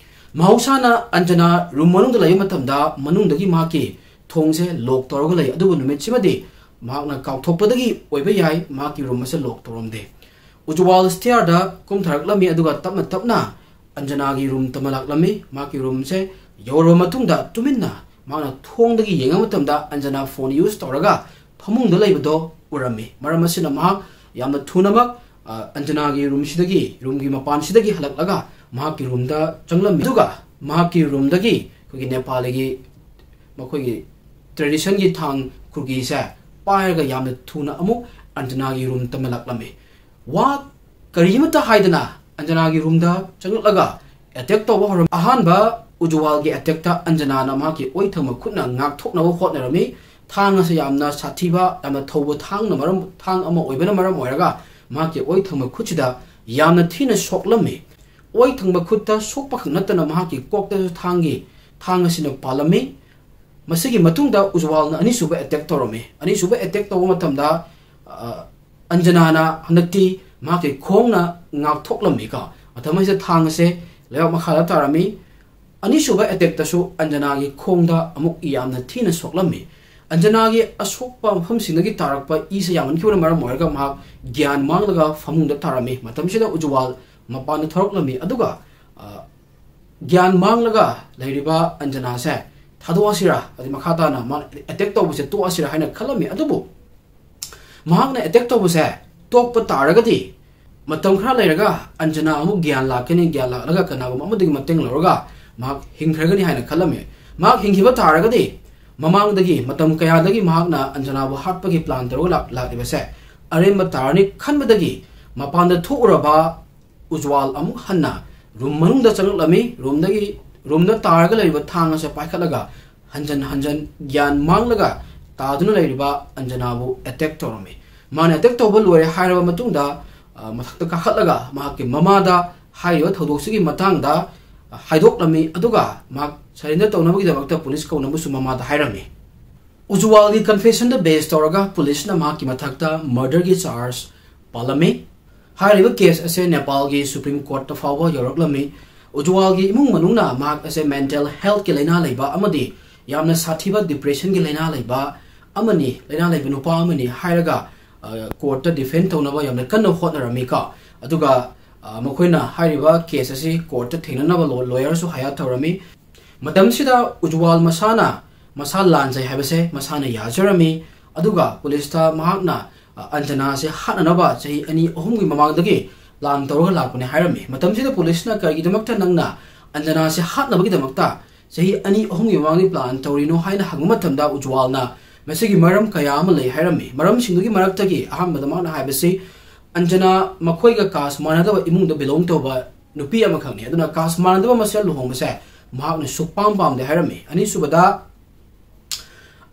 ꯃꯍꯧꯁꯥꯅ ꯑꯟꯖꯅꯥ ꯔꯨꯝ ꯃꯅꯨꯡꯗ ꯂꯩꯕ ꯃꯇꯝꯗ ꯃꯅꯨꯡꯗꯒꯤ ꯃꯍꯥꯛꯀꯤ ꯊꯣꯡꯁꯦ ꯂꯣꯛ ꯇꯧꯔꯒ ꯂꯩ, ꯑꯗꯨꯕꯨ ꯅꯨꯃꯤꯠꯁꯤꯃꯗꯤ ꯃꯍꯥꯛꯅ ꯀꯥꯎꯊꯣꯛꯄꯗꯒꯤ ꯑꯣꯏꯕ ꯌꯥꯏ, ꯃꯍꯥꯛꯀꯤ ꯔꯨꯝ ꯑꯁꯦ ꯂꯣꯛ ꯇꯧꯔꯝꯗꯦ꯫ ꯎꯖꯋꯥꯜ ꯁ꯭ꯇꯦꯌꯔꯗ ꯀꯨꯝꯊꯔꯛꯂꯝꯃꯤ, ꯑꯗꯨꯒ ꯇꯞꯅ ꯇꯞꯅ ꯑꯟꯖꯅꯥꯒꯤ ꯔꯨꯝ ꯇꯝꯅ ꯂꯥꯛꯂꯝꯃꯤ꯫ ꯃꯍꯥꯛꯀꯤ ꯔꯨꯝꯁꯦ ꯌꯧꯔꯕ ꯃꯇꯨꯡꯗ ꯇꯨꯃꯤꯟꯅ ꯃꯍꯥꯛꯅ ꯊꯣꯡꯗꯒꯤ ꯌꯦꯡꯕ ꯃꯇꯝꯗ ꯑꯟꯖꯅꯥ ꯐꯣꯟ ꯌꯨꯁ ꯇꯧꯔꯒ ꯐꯃꯨꯡꯗ ꯂꯩꯕꯗꯣ ꯎꯔꯝꯃꯤ꯫ ꯃꯔꯝ ꯑꯁꯤꯅ ꯃꯍꯥꯛ ꯌꯥꯝꯅ ꯊꯨꯅꯃꯛ, ꯑ, ꯑꯟꯖꯅꯥꯒꯤ ꯔꯨꯝꯁꯤꯗꯒꯤ, ꯔꯨꯝꯒꯤ ꯃꯄꯥꯟꯁꯤꯗꯒꯤ ꯍꯜꯂꯛꯂꯒ ꯃꯍꯥꯛꯀꯤ ꯔꯨꯝꯗ ꯆꯪꯂꯝꯃꯤ꯫ ꯑꯗꯨꯒ ꯃꯍꯥꯛꯀꯤ ꯔꯨꯝꯗꯒꯤ ꯑꯩꯈꯣꯏꯒꯤ ꯅꯦꯄꯥꯂꯤꯒꯤ ꯃꯈꯣꯏꯒꯤ ꯇ꯭ꯔꯦꯗꯤꯁꯟꯒꯤ ꯊꯥꯡ ꯈꯨꯔꯀꯤꯁꯦ ꯄꯥꯏꯔꯒ ꯌꯥꯝꯅ ꯊꯨꯅ ꯑꯃꯨꯛ ꯑꯟꯖꯅꯥꯒꯤ ꯔꯨꯝ ꯇꯝꯅ ꯂꯥꯛꯂꯝꯃꯤ꯫ ꯋꯥ ꯀꯔꯤꯃꯠꯇ ꯍꯥꯏꯗꯅ ꯑꯟꯖꯅꯥꯒꯤ ꯔꯨꯝꯗ ꯆꯪꯂꯛꯂꯒ ꯑꯦꯇꯦꯛ ꯇꯧꯕ ꯍꯧꯔꯝꯃꯤ꯫ ꯑꯍꯥꯟꯕ ꯎꯖꯋꯥꯜꯒꯤ ꯑꯦꯇꯦꯛꯇ ꯑꯟꯖꯅꯥꯅ ꯃꯍꯥꯛꯀꯤ ꯑꯣꯏ ꯊꯪꯕ ꯈꯨꯠꯅ ꯉꯥꯛꯊꯣꯛꯅꯕ ꯍꯣꯠꯅꯔꯝꯃꯤ꯫ ꯊꯥꯡ ꯑꯁꯤ ꯌꯥꯝꯅ ꯁꯥꯊꯤꯕ, ꯌꯥꯝꯅ ꯊꯧꯕ ꯊꯥꯡꯅ ꯃꯔꯝ, ꯊꯥꯡ ꯑꯃ ꯑꯣꯏꯕꯅ ꯃꯔꯝ ꯑꯣꯏꯔꯒ ꯃꯍꯥꯛꯀꯤ ꯑꯣꯏ ꯊꯪꯕ ꯈꯨꯠꯁꯤꯗ ꯌꯥꯝꯅ ꯊꯤꯅ ꯁꯣꯛꯂꯝꯃꯤ꯫ ꯑꯣꯏ ꯊꯪꯕ ꯈꯨꯠꯇ ꯁꯣꯛꯄꯈꯛ ꯅꯠꯇꯅ ꯃꯍꯥꯛꯀꯤ ꯀꯣꯛꯇꯁꯨ ꯊꯥꯡꯒꯤ ꯊꯥꯡ ꯑꯁꯤꯅ ꯄꯥꯜꯂꯝꯃꯤ꯫ ꯃꯁꯤꯒꯤ ꯃꯇꯨꯡꯗ ꯎꯖꯋꯥꯜꯅ ꯑꯅꯤꯁꯨꯕ ꯑꯦꯇꯦꯛ ꯇꯧꯔꯝꯃꯤ꯫ ꯑꯅꯤꯁꯨꯕ ꯑꯦꯇꯦꯛ ꯇꯧꯕ ꯃꯇꯝꯗ, ꯑ, ꯑꯟꯖꯅꯥꯅ ꯍꯟꯗꯛꯇꯤ ꯃꯍꯥꯛꯀꯤ ꯈꯣꯡꯅ ꯉꯥꯛꯊꯣꯛꯂꯝꯃꯤꯀꯣ꯫ ꯃꯇꯝ ꯑꯁꯤꯗ ꯊꯥꯡ ꯑꯁꯦ ꯂꯩꯕꯥꯛ ꯃꯈꯥꯗ ꯇꯥꯔꯝꯃꯤ꯫ ꯑꯅꯤꯁꯨꯕ ꯑꯦꯇꯦꯛꯇꯁꯨ ꯑꯟꯖꯅꯥꯒꯤ ꯈꯣꯡꯗ ꯑꯃꯨꯛ ꯌꯥꯝꯅ ꯊꯤꯅ ꯁꯣꯛꯂꯝꯃꯤ꯫ ꯑꯟꯖꯅꯥꯒꯤ ꯑꯁꯣꯛꯄ ꯃꯐꯝꯁꯤꯡꯗꯒꯤ ꯇꯥꯔꯛꯄ ꯏꯁꯦ ꯌꯥꯝꯃꯟꯈꯤꯕꯅ ꯃꯔꯝ ꯑꯣꯏꯔꯒ ꯃꯍꯥꯛ ꯒ꯭ꯌꯥꯟ ꯃꯥꯡꯂꯒ ꯐꯃꯨꯡꯗ ꯇꯥꯔꯝꯃꯤ꯫ ꯃꯇꯝꯁꯤꯗ ꯎꯖꯋꯥꯜ ꯃꯄꯥꯟꯗ ꯊꯣꯔꯛꯂꯝꯃꯤ꯫ ꯑꯗꯨꯒ, ꯑ, ꯒ꯭ꯌꯥꯟ ꯃꯥꯡꯂꯒ ꯂꯩꯔꯤꯕ ꯑꯟꯖꯅꯥꯁꯦ ꯊꯥꯗꯣꯛꯑꯁꯤꯔꯥ, ꯑꯗꯩ ꯃꯈꯥ ꯇꯥꯅ ꯃꯥ ꯑꯦꯇꯦꯛ ꯇꯧꯕꯁꯦ ꯇꯣꯛꯑꯁꯤꯔꯥ ꯍꯥꯏꯅ ꯈꯜꯂꯝꯃꯤ꯫ ꯑꯗꯨꯕꯨ ꯃꯍꯥꯛꯅ ꯑꯦꯇꯦꯛ ꯇꯧꯕꯁꯦ ꯇꯣꯛꯄ ꯇꯥꯔꯒꯗꯤ ꯃꯇꯝ ꯈꯔ ꯂꯩꯔꯒ ꯑꯟꯖꯅꯥ ꯑꯃꯨꯛ ꯒ꯭ꯌꯥꯟ ꯂꯥꯛꯀꯅꯤ, ꯒ꯭ꯌꯥꯟ ꯂꯥꯛꯂꯒ ꯀꯅꯥꯒꯨꯝꯕ ꯑꯃꯗꯒꯤ ꯃꯇꯦꯡ ꯂꯧꯔꯒ ꯃꯍꯥꯛ ꯍꯤꯡꯈ꯭ꯔꯒꯅꯤ ꯍꯥꯏꯅ ꯈꯜꯂꯝꯃꯤ꯫ ꯃꯍꯥꯛ ꯍꯤꯡꯈꯤꯕ ꯇꯥꯔꯒꯗꯤ ꯃꯃꯥꯡꯗꯒꯤ ꯃꯇꯝ ꯀꯌꯥꯗꯒꯤ ꯃꯍꯥꯛꯅ ꯑꯟꯖꯅꯥꯕꯨ ꯍꯥꯠꯄꯒꯤ ꯄ꯭ꯂꯥꯟ ꯇꯧꯔꯒ ꯂꯥꯛ-, ꯂꯥꯛꯂꯤꯕꯁꯦ ꯑꯔꯦꯝꯕ ꯇꯥꯔꯅꯤ ꯈꯟꯕꯗꯒꯤ ꯃꯄꯥꯟꯗ ꯊꯣꯛꯎꯔꯕ ꯎꯖꯋꯥꯜ ꯑꯃꯨꯛ ꯍꯟꯅ ꯔꯨꯝ ꯃꯅꯨꯡꯗ ꯆꯪꯂꯛꯂꯝꯃꯤ꯫ ꯔꯨꯝꯗꯒꯤ, ꯔꯨꯝꯗ ꯇꯥꯔꯒ ꯂꯩꯔꯤꯕ ꯊꯥꯡ ꯑꯁꯦ ꯄꯥꯏꯈꯠꯂꯒ ꯍꯟꯖꯟ ꯍꯟꯖꯟ ꯒ꯭ꯌꯥꯟ ꯃꯥꯡꯂꯒ ꯇꯥꯗꯨꯅ ꯂꯩꯔꯤꯕ ꯑꯟꯖꯅꯥꯕꯨ ꯑꯦꯇꯦꯛ ꯇꯧꯔꯝꯃꯤ꯫ ꯃꯥꯅ ꯑꯦꯇꯦꯛ ꯇꯧꯕ ꯂꯣꯏꯔꯦ ꯍꯥꯏꯔꯕ ꯃꯇꯨꯡꯗ, ꯑ, ꯃꯊꯛꯇ ꯀꯥꯈꯠꯂꯒ ꯃꯍꯥꯛꯀꯤ ꯃꯃꯥꯗ ꯍꯥꯏꯔꯤꯕ ꯊꯧꯗꯣꯛꯁꯤꯒꯤ ꯃꯇꯥꯡꯗ, ꯑ, ꯍꯥꯏꯗꯣꯛꯂꯝꯃꯤ꯫ ꯑꯗꯨꯒ ꯃꯍꯥꯛ ꯁꯔꯦꯟꯗꯔ ꯇꯧꯅꯕꯒꯤꯗꯃꯛꯇ ꯄꯨꯂꯤꯁ ꯀꯧꯅꯕꯁꯨ ꯃꯃꯥꯗ ꯍꯥꯏꯔꯝꯃꯤ꯫ ꯎꯖꯋꯥꯜꯒꯤ ꯀꯟꯐꯦꯁꯟꯗ ꯕꯦꯁ ꯇꯧꯔꯒ ꯄꯨꯂꯤꯁꯅ ꯃꯍꯥꯛꯀꯤ ꯃꯊꯛꯇ ꯃꯔꯗꯔꯒꯤ ꯆꯥꯔꯖ ꯄꯥꯜꯂꯝꯃꯤ꯫ ꯍꯥꯏꯔꯤꯕ ꯀꯦꯁ ꯑꯁꯦ ꯅꯦꯄꯥꯜꯒꯤ ꯁꯨꯄ꯭ꯔꯤꯝ ꯀꯣꯔꯠꯇ ꯐꯥꯎꯕ ꯌꯧꯔꯛꯂꯝꯃꯤ꯫ ꯎꯖꯋꯥꯜꯒꯤ ꯏꯃꯨꯡ ꯃꯅꯨꯡꯅ ꯃꯍꯥꯛ ꯑꯁꯦ ꯃꯦꯟꯇꯦꯜ ꯍꯦꯜꯊꯀꯤ ꯂꯥꯏꯅꯥ ꯂꯩꯕ ꯑꯃꯗꯤ ꯌꯥꯝꯅ ꯁꯥꯊꯤꯕ ꯗꯤꯄ꯭ꯔꯦꯁꯟꯒꯤ ꯂꯥꯏꯅꯥ ꯂꯩꯕ ꯑꯃꯅꯤ, ꯂꯥꯏꯅꯥ ꯂꯩꯕ ꯅꯨꯄꯥ ꯑꯃꯅꯤ ꯍꯥꯏꯔꯒ, ꯑ, ꯀꯣꯔꯠꯇ ꯗꯤꯐꯦꯟ ꯇꯧꯅꯕ ꯌꯥꯝꯅ ꯀꯟꯅ ꯍꯣꯠꯅꯔꯝꯃꯤꯀꯣ꯫ ꯑꯗꯨꯒ, ꯑ, ꯃꯈꯣꯏꯅ ꯍꯥꯏꯔꯤꯕ ꯀꯦꯁ ꯑꯁꯤ ꯀꯣꯔꯠꯇ ꯊꯦꯡꯅꯅꯕ ꯂꯣ-, ꯂꯣꯌꯔꯁꯨ ꯍꯥꯌꯔ ꯇꯧꯔꯝꯃꯤ꯫ ꯃꯇꯝꯁꯤꯗ ꯎꯖꯋꯥꯜ ꯃꯁꯥꯅ ꯃꯁꯥ ꯂꯥꯟꯖꯩ ꯍꯥꯏꯕꯁꯦ ꯃꯁꯥꯅ ꯌꯥꯖꯔꯝꯃꯤ꯫ ꯑꯗꯨꯒ ꯄꯨꯂꯤꯁꯇ ꯃꯍꯥꯛꯅ, ꯑ, ꯑꯟꯖꯅꯥꯁꯦ ꯍꯥꯠꯅꯅꯕ ꯆꯍꯤ ꯑꯅꯤ ꯑꯍꯨꯝꯒꯤ ꯃꯃꯥꯡꯗꯒꯤ ꯄ꯭ꯂꯥꯟ ꯇꯧꯔꯒ ꯂꯥꯛꯄꯅꯦ ꯍꯥꯏꯔꯝꯃꯤ꯫ ꯃꯇꯝꯁꯤꯗ ꯄꯨꯂꯤꯁꯅ ꯀꯔꯤꯒꯤꯗꯃꯛꯇ ꯅꯪꯅ ꯑꯟꯖꯅꯥꯁꯦ ꯍꯥꯠꯅꯕꯒꯤꯗꯃꯛꯇ ꯆꯍꯤ ꯑꯅꯤ ꯑꯍꯨꯝꯒꯤ ꯃꯃꯥꯡꯗꯒꯤ ꯄ꯭ꯂꯥꯟ ꯇꯧꯔꯤꯅꯣ ꯍꯥꯏꯅ ꯍꯪꯕ ꯃꯇꯝꯗ ꯎꯖꯋꯥꯜꯅ ꯃꯁꯤꯒꯤ ꯃꯔꯝ ꯀꯌꯥ ꯑꯃ ꯂꯩ ꯍꯥꯏꯔꯝꯃꯤ꯫ ꯃꯔꯝꯁꯤꯡꯗꯨꯒꯤ ꯃꯔꯛꯇꯒꯤ ꯑꯍꯥꯟꯕꯗ ꯃꯍꯥꯛꯅ ꯍꯥꯏꯕꯁꯤ, ꯑꯟꯖꯅꯥ ꯃꯈꯣꯏꯒ ꯀꯥꯁ ꯃꯥꯟꯅꯗꯕ ꯏꯃꯨꯡꯗ ꯕꯤꯂꯣꯡ ꯇꯧꯕ ꯅꯨꯄꯤ ꯑꯃꯈꯛꯅꯤ꯫ ꯑꯗꯨꯅ ꯀꯥꯁ ꯃꯥꯟꯅꯗꯕ ꯃꯁꯦꯜ ꯂꯨꯍꯣꯡꯕꯁꯦ ꯃꯍꯥꯛꯅ ꯁꯨꯛꯄꯥꯝ ꯄꯥꯝꯗꯦ ꯍꯥꯏꯔꯝꯃꯤ꯫ ꯑꯅꯤꯁꯨꯕꯗ,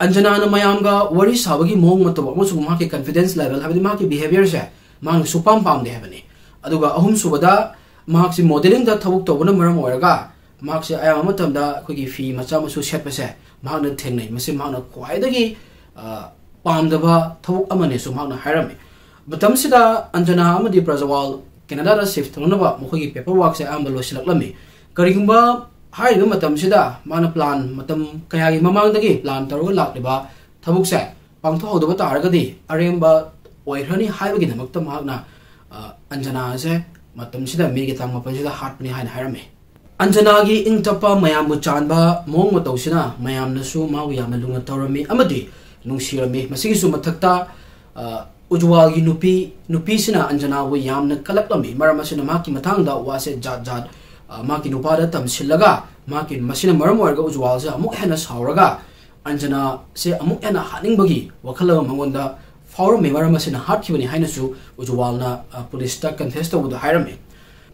ꯑꯟꯖꯅꯥꯅ ꯃꯌꯥꯝꯒ ꯋꯥꯔꯤ ꯁꯥꯕꯒꯤ ꯃꯑꯣꯡ ꯃꯇꯧ ꯑꯃꯁꯨꯡ ꯃꯍꯥꯛꯀꯤ ꯀꯟꯐꯤꯗꯦꯟꯁ ꯂꯦꯚꯦꯜ, ꯍꯥꯏꯕꯗꯤ ꯃꯍꯥꯛꯀꯤ ꯕꯤꯍꯦꯕꯤꯌꯔꯁꯦ ꯃꯍꯥꯛꯅ ꯁꯨꯛꯄꯥꯝ ꯄꯥꯝꯗꯦ ꯍꯥꯏꯕꯅꯤ꯫ ꯑꯗꯨꯒ ꯑꯍꯨꯝꯁꯨꯕꯗ, ꯃꯍꯥꯛꯁꯤ modelling ꯗ ꯊꯕꯛ ꯇꯧꯕꯅ ꯃꯔꯝ ꯑꯣꯏꯔꯒ ꯃꯍꯥꯛꯁꯦ ꯑꯌꯥꯝꯕ ꯃꯇꯝꯗ ꯑꯩꯈꯣꯏꯒꯤ ꯐꯤ ꯃꯆꯥ ꯃꯁꯨ ꯁꯦꯠꯄꯁꯦ ꯃꯍꯥꯛꯅ ꯊꯦꯡꯅꯩ꯫ ꯃꯁꯤ ꯃꯍꯥꯛꯅ ꯈ꯭ꯋꯥꯏꯗꯒꯤ, ꯑ, ꯄꯥꯝꯗꯕ ꯊꯕꯛ ꯑꯃꯅꯦꯁꯨ ꯃꯍꯥꯛꯅ ꯍꯥꯏꯔꯝꯃꯤ꯫ ꯃꯇꯝꯁꯤꯗ ꯑꯟꯖꯅꯥ ꯑꯃꯗꯤ ꯄ꯭ꯔꯖꯋꯥꯜ ꯀꯦꯅꯥꯗꯥꯗ shift ꯇꯧꯅꯅꯕ ꯃꯈꯣꯏꯒꯤ paperwork ꯁꯦ ꯑꯌꯥꯝꯕ ꯂꯣꯏꯁꯤꯜꯂꯛꯂꯝꯃꯤ꯫ ꯀꯔꯤꯒꯨꯝꯕ ꯍꯥꯏꯔꯤꯕ ꯃꯇꯝꯁꯤꯗ ꯃꯥꯅ plan, ꯃꯇꯝ ꯀꯌꯥꯒꯤ ꯃꯃꯥꯡꯗꯒꯤ plan ꯇꯧꯔꯒ ꯂꯥꯛꯂꯤꯕ ꯊꯕꯛꯁꯦ ꯄꯥꯡꯊꯣꯛꯍꯧꯗꯕ ꯇꯥꯔꯒꯗꯤ ꯑꯔꯦꯝꯕ ꯑꯣꯏꯈ꯭ꯔꯅꯤ ꯍꯥꯏꯕꯒꯤꯗꯃꯛꯇ ꯃꯍꯥꯛꯅ, ꯑ, ꯑꯟꯖꯅꯥꯁꯦ ꯃꯇꯝꯁꯤꯗ ꯃꯦꯒꯤ ꯇꯥꯡ ꯃꯥꯄꯟꯁꯤꯗ ꯍꯥꯠꯄꯅꯤ ꯍꯥꯏꯅ ꯍꯥꯏꯔꯝꯃꯤ꯫ ꯑꯟꯖꯅꯥꯒꯤ ꯏꯪ ꯇꯞꯄ, ꯃꯌꯥꯝꯕꯨ ꯆꯥꯟꯕ ꯃꯑꯣꯡ ꯃꯇꯧꯁꯤꯅ ꯃꯌꯥꯝꯅꯁꯨ ꯃꯥꯕꯨ ꯌꯥꯝꯅ ꯂꯨꯅ ꯇꯧꯔꯝꯃꯤ ꯑꯃꯗꯤ ꯅꯨꯡꯁꯤꯔꯝꯃꯤ꯫ ꯃꯁꯤꯒꯤꯁꯨ ꯃꯊꯛꯇ, ꯑ, ꯎꯖꯋꯥꯜꯒꯤ ꯅꯨꯄꯤ, ꯅꯨꯄꯤꯁꯤꯅ ꯑꯟꯖꯅꯥꯕꯨ ꯌꯥꯝꯅ ꯀꯜꯂꯛꯂꯝꯃꯤ꯫ ꯃꯔꯝ ꯑꯁꯤꯅ ꯃꯍꯥꯛꯀꯤ ꯃꯇꯥꯡꯗ ꯋꯥꯁꯦ ꯖꯥꯠ ꯖꯥꯠ, ꯑ, ꯃꯍꯥꯛꯀꯤ ꯅꯨꯄꯥꯗ ꯇꯝꯁꯤꯜꯂꯒ ꯃꯍꯥꯛꯀꯤ, ꯃꯁꯤꯅ ꯃꯔꯝ ꯑꯣꯏꯔꯒ ꯎꯖꯋꯥꯜꯁꯦ ꯑꯃꯨꯛ ꯍꯦꯟꯅ ꯁꯥꯎꯔꯒ ꯑꯟꯖꯅꯥꯁꯦ ꯑꯃꯨꯛ ꯍꯦꯟꯅ ꯍꯥꯠꯅꯤꯡꯕꯒꯤ ꯋꯥꯈꯜ ꯑꯃ ꯃꯉꯣꯟꯗ ꯐꯥꯎꯔꯝꯃꯤ꯫ ꯃꯔꯝ ꯑꯁꯤꯅ ꯍꯥꯠꯈꯤꯕꯅꯤ ꯍꯥꯏꯅꯁꯨ ꯎꯖꯋꯥꯜꯅ, ꯑ, ꯄꯨꯂꯤꯁꯇ confess ꯇꯧꯕꯗ ꯍꯥꯏꯔꯝꯃꯤ꯫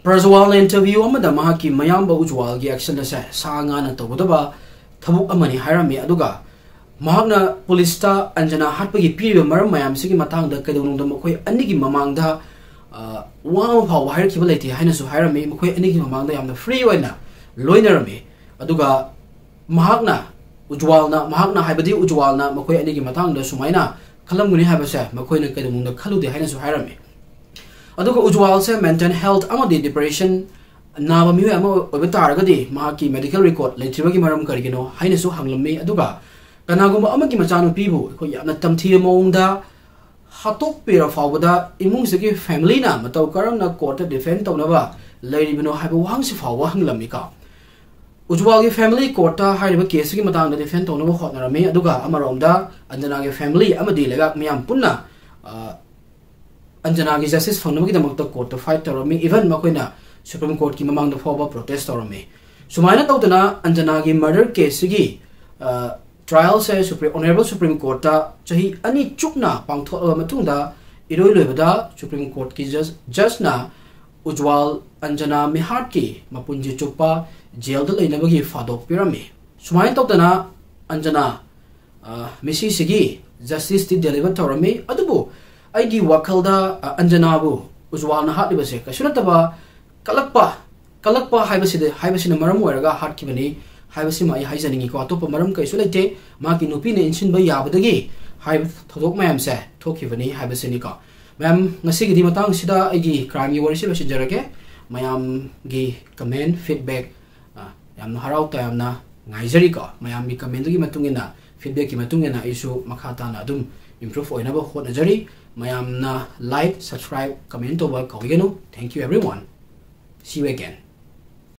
ꯄ꯭ꯔꯖꯋꯥꯜꯅ interview ꯑꯃꯗ ꯃꯍꯥꯛꯀꯤ ꯃꯌꯥꯝꯕ ꯎꯖꯋꯥꯜꯒꯤ action ꯑꯁꯦ ꯁꯥ ꯉꯥꯅ ꯇꯧꯒꯗꯕ ꯊꯕꯛ ꯑꯃꯅꯤ ꯍꯥꯏꯔꯝꯃꯤ꯫ ꯑꯗꯨꯒ ꯃꯍꯥꯛꯅ ꯄꯨꯂꯤꯁꯇ ꯑꯟꯖꯅꯥ ꯍꯥꯠꯄꯒꯤ ꯄꯤꯔꯤꯕ ꯃꯔꯝ ꯃꯌꯥꯝꯁꯤꯒꯤ ꯃꯇꯥꯡꯗ ꯀꯩꯗꯧꯅꯨꯡꯗ ꯃꯈꯣꯏ ꯑꯅꯤꯒꯤ ꯃꯃꯥꯡꯗ, ꯑ, ꯋꯥ ꯑꯃ ꯐꯥꯎꯕ ꯍꯥꯏꯔꯛꯈꯤꯕ ꯂꯩꯇꯦ ꯍꯥꯏꯅꯁꯨ ꯍꯥꯏꯔꯝꯃꯤ꯫ ꯃꯈꯣꯏ ꯑꯅꯤꯒꯤ ꯃꯃꯥꯡꯗ ꯌꯥꯝꯅ free ꯑꯣꯏꯅ ꯂꯣꯏꯅꯔꯝꯃꯤ꯫ ꯑꯗꯨꯒ ꯃꯍꯥꯛꯅ, ꯎꯖꯋꯥꯜꯅ, ꯃꯍꯥꯛꯅ ꯍꯥꯏꯕꯗꯤ ꯎꯖꯋꯥꯜꯅ ꯃꯈꯣꯏ ꯑꯅꯤꯒꯤ ꯃꯇꯥꯡꯗ ꯁꯨꯃꯥꯏꯅ ꯈꯜꯂꯝꯒꯅꯤ ꯍꯥꯏꯕꯁꯦ ꯃꯈꯣꯏꯅ ꯀꯩꯗꯧꯅꯨꯡꯗ ꯈꯜꯂꯨꯗꯦ ꯍꯥꯏꯅꯁꯨ ꯍꯥꯏꯔꯝꯃꯤ꯫ ꯑꯗꯨꯒ ꯎꯖꯋꯥꯜꯁꯦ mental health ꯑꯃꯗꯤ depression ꯅꯥꯕ ꯃꯤꯑꯣꯏ ꯑꯃ ꯑꯣꯏꯕ ꯇꯥꯔꯒꯗꯤ ꯃꯍꯥꯛꯀꯤ medical record ꯂꯩꯇ꯭ꯔꯤꯕꯒꯤ ꯃꯔꯝ ꯀꯔꯤꯒꯤꯅꯣ ꯍꯥꯏꯅꯁꯨ ꯍꯪꯂꯝꯃꯤ꯫ ꯑꯗꯨꯒ ꯀꯅꯥꯒꯨꯝꯕ ꯑꯃꯒꯤ ꯃꯆꯥꯅꯨꯄꯤꯕꯨ ꯑꯩꯈꯣꯏ ꯌꯥꯝꯅ ꯇꯝꯊꯤꯕ ꯃꯑꯣꯡꯗ ꯍꯥꯠꯇꯣꯛꯄꯤꯔ ꯐꯥꯎꯕꯗ ꯏꯃꯨꯡꯁꯤꯒꯤ family ꯅ ꯃꯇꯧ ꯀꯔꯝꯅ court ꯇ defend ꯇꯧꯅꯕ ꯂꯩꯔꯤꯕꯅꯣ ꯍꯥꯏꯕ ꯋꯥꯍꯪꯁꯤ ꯐꯥꯎꯕ ꯍꯪꯂꯝꯃꯤꯀꯣ꯫ ꯎꯖꯋꯥꯜꯒꯤ family court ꯇ ꯍꯥꯏꯔꯤꯕ case ꯁꯤꯒꯤ ꯃꯇꯥꯡꯗ defend ꯇꯧꯅꯕ ꯍꯣꯠꯅꯔꯝꯃꯤ꯫ ꯑꯗꯨꯒ ꯑꯃꯔꯣꯝꯗ ꯑꯟꯖꯅꯥꯒꯤ family ꯑꯃꯗꯤ ꯂꯩꯕꯥꯛ ꯃꯤꯌꯥꯝ ꯄꯨꯟꯅ, ꯑ, ꯑꯟꯖꯅꯥꯒꯤ justice ꯐꯪꯅꯕꯒꯤꯗꯃꯛꯇ court ꯇ fight ꯇꯧꯔꯝꯃꯤ꯫ Even ꯃꯈꯣꯏꯅ Supreme Court ꯀꯤ ꯃꯃꯥꯡꯗ ꯐꯥꯎꯕ protest ꯇꯧꯔꯝꯃꯤ꯫ ꯁꯨꯃꯥꯏꯅ ꯇꯧꯗꯅ ꯑꯟꯖꯅꯥꯒꯤ murder case ꯁꯤꯒꯤ, ꯑ, trial ꯁꯦ Supre-, Honourable Supreme Court ꯇ ꯆꯍꯤ ꯑꯅꯤ ꯆꯨꯞꯅ ꯄꯥꯡꯊꯣꯛꯂꯕ ꯃꯇꯨꯡꯗ ꯏꯔꯣꯏ ꯂꯣꯏꯕꯗ Supreme Court ꯀꯤ judge, judge ꯅ ꯎꯖꯋꯥꯜ ꯑꯟꯖꯅꯥ ꯃꯤꯍꯥꯠꯀꯤ ꯃꯄꯨꯟꯁꯤ ꯆꯨꯞꯄ jail ꯗ ꯂꯩꯅꯕꯒꯤ ꯐꯥꯗꯣꯛ ꯄꯤꯔꯝꯃꯤ꯫ ꯁꯨꯃꯥꯏꯅ ꯇꯧꯗꯅ ꯑꯟꯖꯅꯥ, ꯑ, ꯃꯤꯁꯤꯁꯤꯒꯤ justice ꯇꯤ deliver ꯇꯧꯔꯝꯃꯤ꯫ ꯑꯗꯨꯕꯨ ꯑꯩꯒꯤ ꯋꯥꯈꯜꯗ, ꯑ, ꯑꯟꯖꯅꯥꯕꯨ ꯎꯖꯋꯥꯜꯅ ꯍꯥꯠꯂꯤꯕꯁꯦ ꯀꯩꯁꯨ ꯅꯠꯇꯕ ꯀꯂꯛꯄ, ꯀꯂꯛꯄ ꯍꯥꯏꯕꯁꯤꯗ, ꯍꯥꯏꯕꯁꯤꯅ ꯃꯔꯝ ꯑꯣꯏꯔꯒ ꯍꯥꯠꯈꯤꯕꯅꯤ ꯍꯥꯏꯕꯁꯤꯃ ꯑꯩ ꯍꯥꯏꯖꯅꯤꯡꯉꯤꯀꯣ꯫ ꯑꯇꯣꯞꯄ ꯃꯔꯝ ꯀꯩꯁꯨ ꯂꯩꯇꯦ꯫ ꯃꯍꯥꯛꯀꯤ ꯅꯨꯄꯤꯅ ꯏꯟꯁꯤꯟꯕ ꯌꯥꯕꯗꯒꯤ ꯍꯥꯏꯕ ꯊꯧꯗꯣꯛ ꯃꯌꯥꯝꯁꯦ ꯊꯣꯛꯈꯤꯕꯅꯤ ꯍꯥꯏꯕꯁꯤꯅꯤꯀꯣ꯫ ꯃꯌꯥꯝ, ꯉꯁꯤꯒꯤꯗꯤ ꯃꯇꯥꯡꯁꯤꯗ ꯑꯩꯒꯤ crimeꯒꯤ ꯋꯥꯔꯤꯁꯤ ꯂꯣꯏꯁꯤꯟꯖꯔꯒꯦ꯫ ꯃꯌꯥꯝꯒꯤ comment, feedback, ꯑ, ꯌꯥꯝꯅ ꯍꯔꯥꯎ ꯇꯌꯥꯝꯅ ꯉꯥꯏꯖꯔꯤꯀꯣ꯫ ꯃꯌꯥꯝꯒꯤ commentꯗꯨꯒꯤ ꯃꯇꯨꯡ ꯏꯟꯅ, feedbackꯀꯤ ꯃꯇꯨꯡ ꯏꯟꯅ ꯑꯩꯁꯨ ꯃꯈꯥ ꯇꯥꯅ ꯑꯗꯨꯝ improve ꯑꯣꯏꯅꯕ ꯍꯣꯠꯅꯖꯔꯤ꯫ ꯃꯌꯥꯝꯅ like, subscribe, comment ꯇꯧꯕ ꯀꯥꯎꯕꯤꯒꯅꯨ꯫ Thank you everyone. See you again.